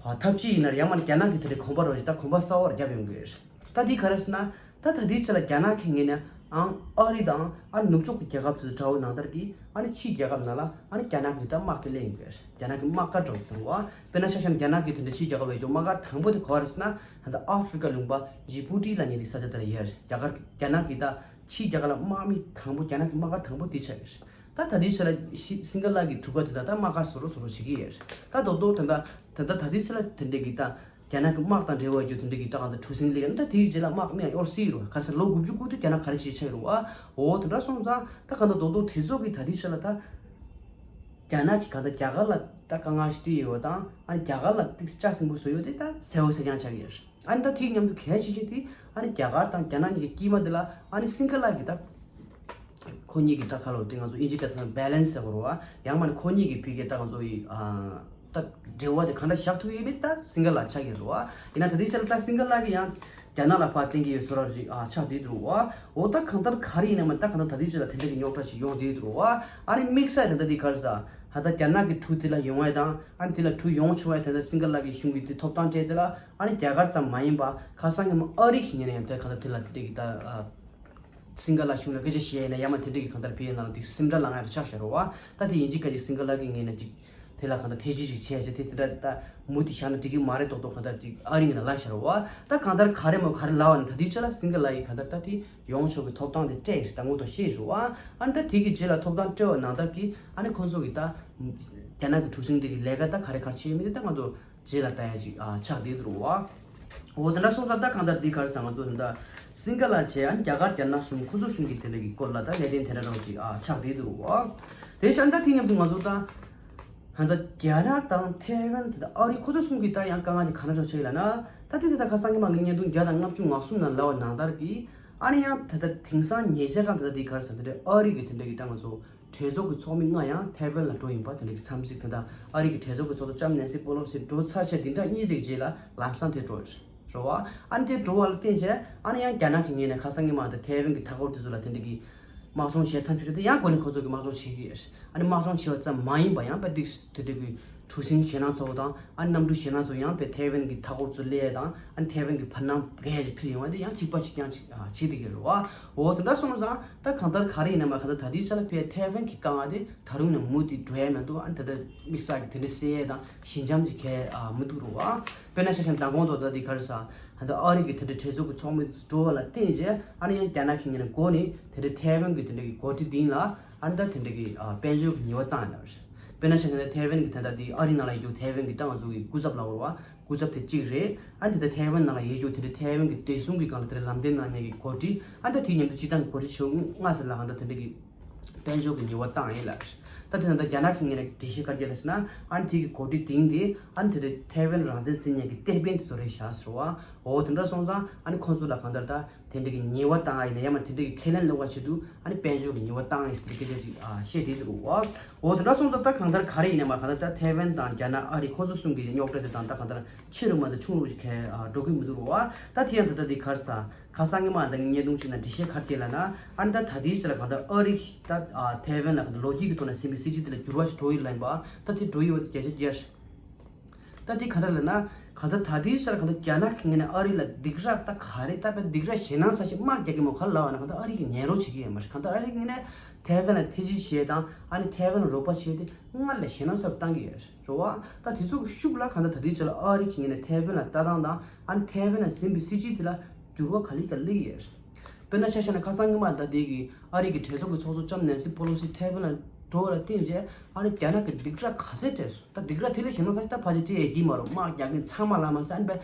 ཨ་ཐབས་ཇུས་ཡིན་ན་རེད་ཡང་མ་ནི་རྒྱ་ནག་གི་དེ་རེད་གོམ་པ་རོགས་ཞིག་ད་གོམ་པ་གསར་བ་རྒྱབ་ཡོང་གི་རེད། ད་འདི་ག་རེ་ཟེར་ན། ད་ད་ལྟའི་ཆ་ལ་རྒྱ་ནག་གི་ངོས་ནས་ཨང་ཨ་རི་དང་ཨ་ནི་ནུབ་ཕྱོགས་ཀྱི་རྒྱལ་ཁབ་དེ་ཚོ་འདྲ་བོ་ནང་ལྟར་གྱི་ཨ་ནི་ཕྱིའི་རྒྱལ་ཁབ་ནང་ལ་ཨ་ནི་རྒྱ་ནག་གི་ད་དམག་དེ་སླེབས་ཡོང་གི་རེད། རྒྱ་ནག་གི་དམག་སྒར་འདྲ་བོ་ཟེར་བ། དཔེར་ན་ཆ་བཞག་ན་རྒྱ་ནག་གི་དེ་འདྲ་ཕྱིའི་རྒྱལ་ཁབ་ལ་ཡོད་དམག་སྒར་དང་པོ་དེ་ག་བ་རེད་ཟེར་ན་ད་ལྟ་ཨ་ཧྥི་རི་ཀ་ལུང་པ་ཇི་བུ་ཊི་ལབ་མཁན་དེ་ས་ཆ་དེ་ལ་ཡོད་རེད། རྒྱ་གར་རྒྱ་ནག་གི་ད་ཕྱིའི་རྒྱལ་ཁབ་ལ་དམག་མི་དང་པོ་རྒྱ་ནག་གི་དམག་སྒར་དང་པོ་དེ་ཆགས་ཡོད་རེད། ད་ད་ལྟའི་ཆ་ལ་ཤི་སིང་ག་ལ་གི་གྲུ་ཁ་དེ་དག་ད་དམག་སྒར་བཟོ་རོགས་བཟོ་རོགས་བྱེད་ཀྱི་ཡོད་རེད། ད་རྡོག་རྡོག་དེ་འདྲ་དེ་འདྲ་ད་ལྟའི་ཆ་ལ་དེ་འདྲ་གི་ད། རྒྱ་ནག་གི་དམག་དང་འབྲེལ་བ་ཡོད་དེ་འདྲ་གི་ད་གང་ལྟར་གྲུ་གཟིངས་སླེབས་ཡོད་ན་ད་དེའི་རྗེས་ལ་དམག་མི་ཡང་གཡོར་སྲིད་རུང་ག་ས་ལོ་དགུ་བཅུ་དགུ་དུས་རྒྱ་ནག་ག་རེ་བྱེད་ཆགས་རུང་བ། འོ་དེ་འདྲ་སོང་ཙང་ད་གང་ལྟར་རྡོག་རྡོག་དེ་ཚོ་གི་ད་ལྟའི་ཆ་ལ་ད་རྒྱ་ནག་གི་གང་ལྟར་རྒྱ་གར་ལ་ད་དཀའ་ངལ་ཞིག་སྤྲད་ཡོད་དང་ཨ་ནི་རྒྱ་གར་ལ་ཏིག་ལྕགས་སྲིན་པོ་བཟོ་ཡོད་དེ་ད་གསལ་བོ་གསལ་རྐྱང་ཆགས་ཀྱི་ཡོད། ཨ་ནི་ད་དེའི་མཉམ་དུ་གལ་ཆེ་ཤོས་དེ་ཨ་ནི་རྒྱ་གར་དང་རྒྱ་ནག་གཉིས་ཀྱི་དཀྱིལ་མ་དེ་ལ་ཨ་ནི་སིང་ག་ལ་གི་ད་ཁོ་གཉིས་ཀྱི་ད་ཁ་ལོ་དེ་ང་ཚོ་ཨིན་ཇི་སྐད་ཐོག་ནས་བྷེ་ལེན་སི་ཟེར་དགོས་རེད་བ། ཡང་མ་ནི་ཁོ་གཉིས་ཀྱི་ཕི་གེ་ད་ང་ཚོ་ཡི་ཨ། ད་འབྲེལ་བ་དེ་གང་འདྲ་བཞག་ཐུབ་ཡོད་མེད་ད་སིང་ག་ལ་ཆགས་ཀྱི་རེད་བ། ཡིན་ན་ད་ལྟའི་ཆ་ལ་ད་སིང་ག་ལ་གི་ཡང་རྒྱ་ནག་ལ་ཕར་བརྟེན་གྱི་ཡོད་བཟོ་འདྲ་ཞིག་ཨ་ཆགས་བསྡད་འདུག་བ། འོ་ད་གང་ལྟར་ག་རེ་ཡིན་ན་མ་ད་གང་ལྟར་ད་ལྟའི་ཆ་ལ་དེ་འདྲ་གི་རྙོག་དྲ་ཞིག་ཡོང་བསྡད་འདུག་བ། ཨ་ནི་དམིགས་བསལ་ད་ལྟ་འདི་ག་རེ་ཟ་ཧ་ད་རྒྱ་ནག་གི་གྲུ་དེ་ལ་ཡོང་བ་དང་ཨ་ནི་དེ་ལ་གྲུ་ཡོང་བྱུང་བ་ད་ལྟ་སིང་ག་ལ་གི་གཞུང་གི་དེ་ཐོབ་ཐང་སྤྲད་དེ་ལ་ཨ་ནི་རྒྱ་གར་ཙམ་མ་ཡིན་པ་ཁ་སང་གི་མ་ཨ་རི་གི་ངོས་ནས་ཡང་དེ་གང་ལྟར་དེ་ལ་དེ་འདྲ་གི་ད་ཨ། སིང་ག་ལ་གཞུང་ལ་སྐད་ཆ་བཤད་ཡིན་ན་ཡ་མ་དེ་འདྲ་གི་གང་ལྟར་བོད་ནང་ལ་དེ་སེམས་ཁྲལ་ལངས་ཡ་ཆགས་བཞག་རེད་བ། ད་དེ་ཡིན་གཅིག་ག་གཅིག་སིང་ག་ལ་གི་ངོས་ནས་ཅིག་དེ་ལ་གང་ལྟར་ཐེ་ཇུས་ཅིག་བྱས་བྱས་དེ་དེ་འདྲ་ད་མུ་མཐུད་བཞག་ན་འགྲིག་གི་མ་རེད་མདོག་མདོག་གང་ལྟར་ཅིག་ཨ་རི་ངོས་ནས་ལབ་བཞག་རེད་བ། ད་གང་ལྟར་ག་རེ་མོ་ག་རེ་ལབ་པ་ན་ད་དེའི་ཆ་ལ་སིང་ག་ལ་ཡི་གང་ལྟར་ད་དེ་ཡོང་ཆོག་གི་ཐོབ་ཐང་དེ་སྤྲད་ཡིན་ཟེར་ད་ངོ་ཐོག་བཤད་རེད་བ། ཨ་ནི་ད་དེ་གི་རྗེས་ལ་ཐོབ་ཐང་སྤྲད་པ་ནང་ལྟར་གི་ཨ་ནི་ཁོང་ཚོ་གི་ད་རྒྱ་ནག་གི་གྲུ་གཟིངས་དེ་གི་ལས་ཀ་ད་ག་རེ་ག་རེ་བྱས་ཡོད་མེད་དེ་ད་ང་ཚོ་རྗེས་ལ་ལྟ་ཡ་ཅིག་ཨ་ཆགས་བསྡད་འདུག་བ། འོ་དེ་འདྲ་སོང་ཙང་ད་གང་ལྟར་འདི་ག་རེ་ཟེར་ང་ཚོ་དེ་འདྲ་སིང་ག་ལ་བྱས་ཨ་ནི་རྒྱ་གར་རྒྱ་ནག་གསུམ་ཁོ་ཚོ་གསུམ་གྱི་དེ་འདྲ་གི་སྐོར་ལ་ད་གནད་དོན་དེ་འདྲ་རང་ཅིག་ཨ་ཆགས་བསྡད་འདུག་བ། དེ་བཞིན་ད་དེ་མཉམ་དུ་ང་ཚོ་ད་ཧ་ད་རྒྱ་ནག་དང་ཐའེ་ཝན་དེ་ད་ཨ་རི་ཁོ་ཚོ་གསུམ་གྱི་ད་ཡང་དཀའ་ངལ་དེ་ག་འདྲ་ཆགས་ལ་ན་ད་དེ་དེ་ད་ཁ་སང་གི་མ་གི་བརྙན་ཐུང་བརྒྱ་དང་ལྔ་བཅུ་ང་གསུམ་ནང་ལབ་པ་ནང་ལྟར་གི་ཨ་ནི་ཡང་ད་ད་དེང་སང་ཉེ་ཆར་རང་ད་ད་དེ་ག་རེ་ཟེར་དེ་འདྲ་ཨ་རི་གི་དེ་འདྲ་གི་ད་ང་ཚོ་གྲོས་ཚོགས་ཀྱི་ཚོགས་མི་ལྔ་ཡང་ཐའེ་ཝན་ལ་འགྲོ་ཡིན་པ་དེ་འདྲ་གི་འཚམས་གཟིགས་དེ་འདྲ་ཨ་རི་གི་གྲོས་ཚོགས་ཀྱི་ཚོགས་གཙོ་ལྕམ་ནེན་སི་པེ་ལོ་སི་འགྲོ་ཚར་བྱས་དེ་འདྲ་གཉིས་ཙམ་རྗེས་ལ་ལམ་སང་དེ་འགྲོ་རེད་བ། ཨ་ནི་དེ་འགྲོ་བ་ལ་བརྟེན་བྱས་ཨ་ནི་ཡང་རྒྱ་ནག་གི་ངོས་ནས་ཁ་སང་ཉི་མ་དེ་ཐའེ་ཝན་གྱི་མཐའ་འཁོར་དེ་ཚོ་ལ་དེ་འདྲ་གི་ དམག་སྦྱོང་བྱས་མཚམས་ཆོད་དེ་ཡང་གོ་ནི་ཁོ་ཚོ་གི་དམག་སྦྱོང་བྱེད་ཀྱི་ཡོད། ཨ་ནི་དམག་སྦྱོང་བྱས་པ་ཙམ་མ་ཡིན་པ་ཡང་དཔེ་དེ་དེ་འདྲ་གི་གྲུ་གཟིངས་ཞེད་སྣང་ཚ་བོ་དང་ཨ་ནི་གནམ་གྲུ་ཞེད་སྣང་ཚ་བོ་ཡང་དཔེ་ཐའེ་ཝན་གི་མཐའ་འཁོར་ཚོ་སླེབས་དང་ཨ་ནི་ཐའེ་ཝན་གི་བར་སྣང་གས་ཅིག་འཕེལ་ཡོང་བ་དེ་ཡང་གཅིག་པ་གཅིག་རྐྱང་ཅིག་ཨ་བྱེད་བསྡད་ཀྱི་རེད་བ། འོ་དེ་འདྲ་སོང་ཙང་ད་གང་ལྟར་ག་རེ་ཡིན་ན་མ་གང་ལྟར་ད་ལྟའི་ཆ་ལ་དཔེ་ཐའེ་ཝན་གི་དཀའ་ངལ་དེ་ད་རུང་ནས་མུ་མཐུད་འགྲོ་ཡ་མི་འདུག་ཨ་ནི་ད་ལྟ་དམིགས་བསལ་གི་དེ་འདྲ་སེལ་ཡས་དང་ཞི་འཇམ་ཅིག་གས་ཨ་མི་འདུག་རེད་བ། དཔེར་ན་ཆ་བཞག་ན་མདང་དགོང་དུ་ད་ལྟའི་ག་རེ་ཟ། ད་ལྟ་ཨ་རི་གི་དེ་འདྲའི་གྲོས་ཚོགས་ཀྱི་ཚོགས་མི་འགྲོ་བ་ལ་བརྟེན་རྗེས་ཨ་ནི་ཡང་རྒྱ་ནག་གི་ངོས་ནས་འགོ་ནས་དེ་འདྲའི་ཐའེ་ཝན་གྱི་དེ་འདྲ་གི་འགོ་ཁྲིད་དེ་ལ་ཨ་ནི་ད་དེ་འདྲ་གི་ཨ་དཔལ་འབྱོར་གྱི་ཉེས་པ་བཏང་ཡོད་པ་རེད། དཔེར་ན་ཆ་བཞག་ན་ཐའེ་ཝན་གྱི་ད་ལྟ་དེ་ཨ་རི་ནང་ལ་ཡོད་རྒྱུ་ཐའེ་ཝན་གྱི་ད་ང་ཚོ་གི་སྐུ་ཚབ་ལ་འོར་བ་སྐུ་ཚབ་དེ་གཅིག་རེད། ཨ་ནི་ད་ལྟ་ཐའེ་ཝན་ནང་ལ་ཡོད་རྒྱུ་དེ་འདྲའི་ཐའེ་ཝན་གྱི་བདེ་སྲུང་གི་སྒང་ལ་དེ་འདྲ་ལམ་སྟོན་གནང་མཁན་གྱི་འགོ་ཁྲིད་ཨ་ནི་ད་དེའི་མཉམ་དུ་སྤྱི་བཏང་གི་འགོ་ཁྲིད་ཆེ་བོ་ལྔ་ཟེར་ལ་ཨ་ནི་ད་དེ་འདྲ་གི་དཔལ་འབྱོར་གྱི་ཉེས་པ་བཏང་ཡིན་ལབ། ད་དེ་ནང་ད་རྒྱ་ནག་གི་ངོས་ནས་འགྲེལ་བཤད་ག་རེ་བརྒྱབ་ཟེར་ན་ཨ་ནི་དེ་གི་འགོ་ཁྲིད་དེང་དེ་ཨ་ནི་དེ་དེ་ཐའེ་ཝན་རང་བཙན་རྩིས་མཁན་གྱི་གཏེར་སྤེན་དེ་ཚོ་རེད་བཞག་ཟེར་བ། འོ་དེ་འདྲ་སོང་ཙང་ཨ་ནི་ཁོང་ཚོ་ལ་གང་ལྟར་ད་དེ་འདྲ་གི་ཉེས་པ་བཏང་ཨ་ཡིན་ན་ཡང་མ་དེ་འདྲ་གི་ཁས་ལེན་སློང་བ་ཆེད་དུ་ཨ་ནི་དཔལ་འབྱོར་གྱི་ཉེས་པ་བཏང་ཡིན་ཟེར་གྱི་སྐད་ཆ་ཅིག་ཨ་བཤད་དེ་འདུག་བ། འོ་དེ་འདྲ་སོང་ཙང་ད་གང་ལྟར་ག་རེ་ཡིན་ན་མ་གང་ལྟར་ད་ཐའེ་ཝན་དང་རྒྱ་ནག་ཨ་རི་ཁོང་ཚོ་གསུམ་གྱི་རྙོག་དྲ་དེ་དང་ད་གང་ལྟར་ཆེ་རུ་མ་གཏོགས་ཆུང་རུ་ཞིག་གས་ཨ་འགྲོ་གི་མི་འདུག་རུ་བ། ད་དེ་ཡང་ད་ལྟ་འདི་ག་རེ་ཟ། ཁ་སང་ཉི་མ་ད་ངས་བརྙན་ཐུང་ཅིག་ནང་འགྲེལ་བཤད་ག་རེ་བྱས་ལབ་ན་ཨ་ནི་ད་ད་ལྟའི་ཆ་ལ་གང་ལྟར་ཨ་རི་ད་ཨ་ཐའེ་ཝན་ལ་གང་ལྟར་ལོ་རྒྱུས་ཀྱི་ཐོག་ནས་ཟིན་པའི་སྲིད་ཇུས་དེ་ལ་འགྱུར་བ་ཞིག་འགྲོ་ཡི་ལབ་ཡིན་པ། ད་དེ་འགྲོ་ཡི་བ་དེ་བརྒྱ་ཆ་བརྒྱ། ད་དེ་ག་འདྲ་ལབ་ན་གང་ལྟར་ད་ལྟའི་ཆ་ལ་གང་ལྟར་རྒྱ་ནག་གི་ངོས་ནས་ཨ་རི་ལ་སྡིགས་ར་ད་ག་རེ་ད་དཔེ་སྡིགས་ར་ཞེད་སྣང་ཚ་ཞིག་དམག་རྒྱག་གི་མོ་ག་ལབ་པ་ན་གང་ལྟར་ཨ་རི་གི་ངན་རོགས་བྱེད་ཀྱི་ཡོད་མ་རེད། གང་ལྟར་ཨ་རི་གི་ངོས་ནས་ཐའེ་ཝན་ལ་ཐེ་ཇུས་བྱེད་དང་ཨ་ནི་ཐའེ་ཝན་ལ་རོགས་པ་བྱེད་དེ་སྔར་ལས་ཞེད་སྣང་ཚ་བཏང་གི་ཡོད་རེད་བ། ད་དེ་ཚོ་གི་ཤུགས་ལ་གང་ལྟར་ད་ལྟའི་ཆ་ལ་ཨ་རི་གི་ངོས་ནས་ཐའེ་ཝན་ལ་ལྟ་སྟངས་དང་ཨ་ནི་ཐའེ་ཝན་ལ་ཟིན་པའི་སྲིད་ཇུས་དེ་ལ་འགྱུར་བ་ག་ལེ་ག་ལེ་ཡོད་རེད། དཔེར་ན་ཆ་བཞག་ན་ཁ་སང་ཉི་མ་ད་ལྟའི་གི་ཨ་རི་གི་གྲོས་ཚོགས་ཀྱི་ཚོགས་གཙོ་ལྕམ་ནན་སི་པོ་ལོ་སི་ཐའེ་ཝན་ལ་འགྲོ་བ་ལ་བརྟེན་རྗེས་ཨ་ནི་རྒྱ་ནག་གི་སྡིགས་ར་ག་ཚད་སྤྲད་སོང་། ད་སྡིགས་ར་དེ་ལས་གཞན་པ་ཚ་ཞིག་ད་ཕལ་ཆེར་སྤྲད་ཡས་ཀྱི་མ་རེད། དམག་རྒྱག་མཁན་ཚང་མ་ལ་མ་ཟད་ཨ་ནི་པའི་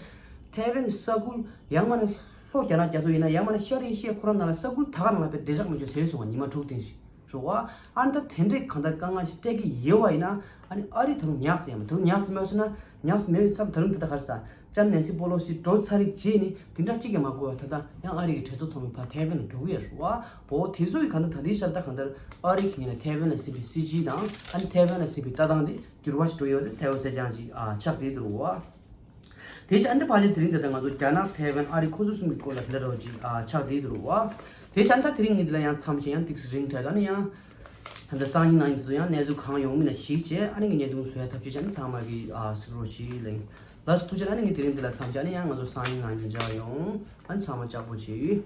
ཐའེ་ཝན་གྱི་ས་ཁུལ་ཡང་མ་ན་ལྷོ་རྒྱ་ནག་རྒྱ་མཚོ་ཡིན་ན་ཡང་མ་ན་ཤར་ཨེ་ཤི་ཡའི་ཁོ་རང་ནང་ལ་ས་ཁུལ་ད་ག་ནང་ལ་པའི་བདེ་འཇགས་མེད་ཅོག་ཟེར་སོང་བ་ཉི་མ་དྲུག་སྟེང་ཞིག་རེད་བ། ཨ་ནི་ད་དེ་འདྲའི་གང་ལྟར་དཀའ་ངལ་ཞིག་སྤྲད་ཀྱི་ཡོད་བ་ཡིན་ན་ཨ་ནི་ཨ་རི་ད་རུང་ཉག་ཟེར་ཡ་མ་ད་རུང་ཉག་ཟེར་མེད་སོང་ན་ཉག་ཟེར་མེད་ཙམ་ད་རུང་དེ་ད་ག་རེ་ཟ། ལྕམ་ནན་སི་པོ་ལོ་སི་འགྲོ་ཚར་རིགས་རྗེས་ནི་དེ་འདྲ་གཅིག་ཀྱང་མ་གོ་བ་ད་ལྟ་ཡང་ཨ་རི་གི་གྲོས་ཚོགས་ཚང་མ་ཕར་ཐའེ་ཝན་ལ་འགྲོ་གི་ཡོད་རེད་བ། འོ་དེ་ཚོ་ཡི་གང་ལྟར་ད་ལྟའི་ཆར་ད་གང་ལྟར་ཨ་རི་གི་ངོས་ནས་ཐའེ་ཝན་ལ་ཟིན་པའི་སྲིད་ཇུས་དང་ཨ་ནི་ཐའེ་ཝན་ལ་ཟིན་པའི་ལྟ་སྟངས་དེ་འགྱུར་བ་ཞིག་འགྲོ་ཡོད་དེ་གསལ་པོ་གསལ་རྐྱང་ཅིག་ཨ་ཆགས་བསྡད་འདུག་བ། དེ་བྱས་ཨ་ནི་ཕལ་ཆེར་དེ་རིང་འདི་ལྟར་ང་ཚོ་རྒྱ་ནག་ཐའེ་ཝན་ཨ་རི་ཁོ་ཚོ་གསུམ་གྱི་སྐོར་ལ་དེ་འདྲ་འདྲ་བོ་ཅིག་ཨ་ཆགས་བསྡད་འདུག་བ། དེ་བྱས་ཨ་ནི་ད་དེ་རིང་ངས་འདི་ལ་ཡང་མཚམས་བཞག་ཡང་ཏོག་ཙམ་རིང་དྲགས། ད་ནི་ཡང་ད་ལྟ་སང་ཉིན་གནངས་ཉིན་དེ་ཚོ་ཡང་གནས་ཚུལ་གང་ཡོང་མིན་ལ་གཞིགས་བྱས་ཨ་ནི་ངས་བརྙན་ཐུང་བཟོ་ཡ་ཐབས་ཤེས་བྱས་ཨ་ནི་ཚང་མ་གི་ཨ་གཟིགས་རོགས་གྱིས་ལེ། ལགས་སོ་ཐུགས་རྗེ་ཆེ། ཨ་ནི་ངས་དེ་རིང་འདི་ལ་མཚམས་བཞག་ཨ་ནི་ཡང་ང་ཚོ་སང་ཉིན་གནངས་ཉིན་མཇལ་ཡོང་། ཨ་ནི་ཚང་མ་ལྕགས་པོ་གྱིས།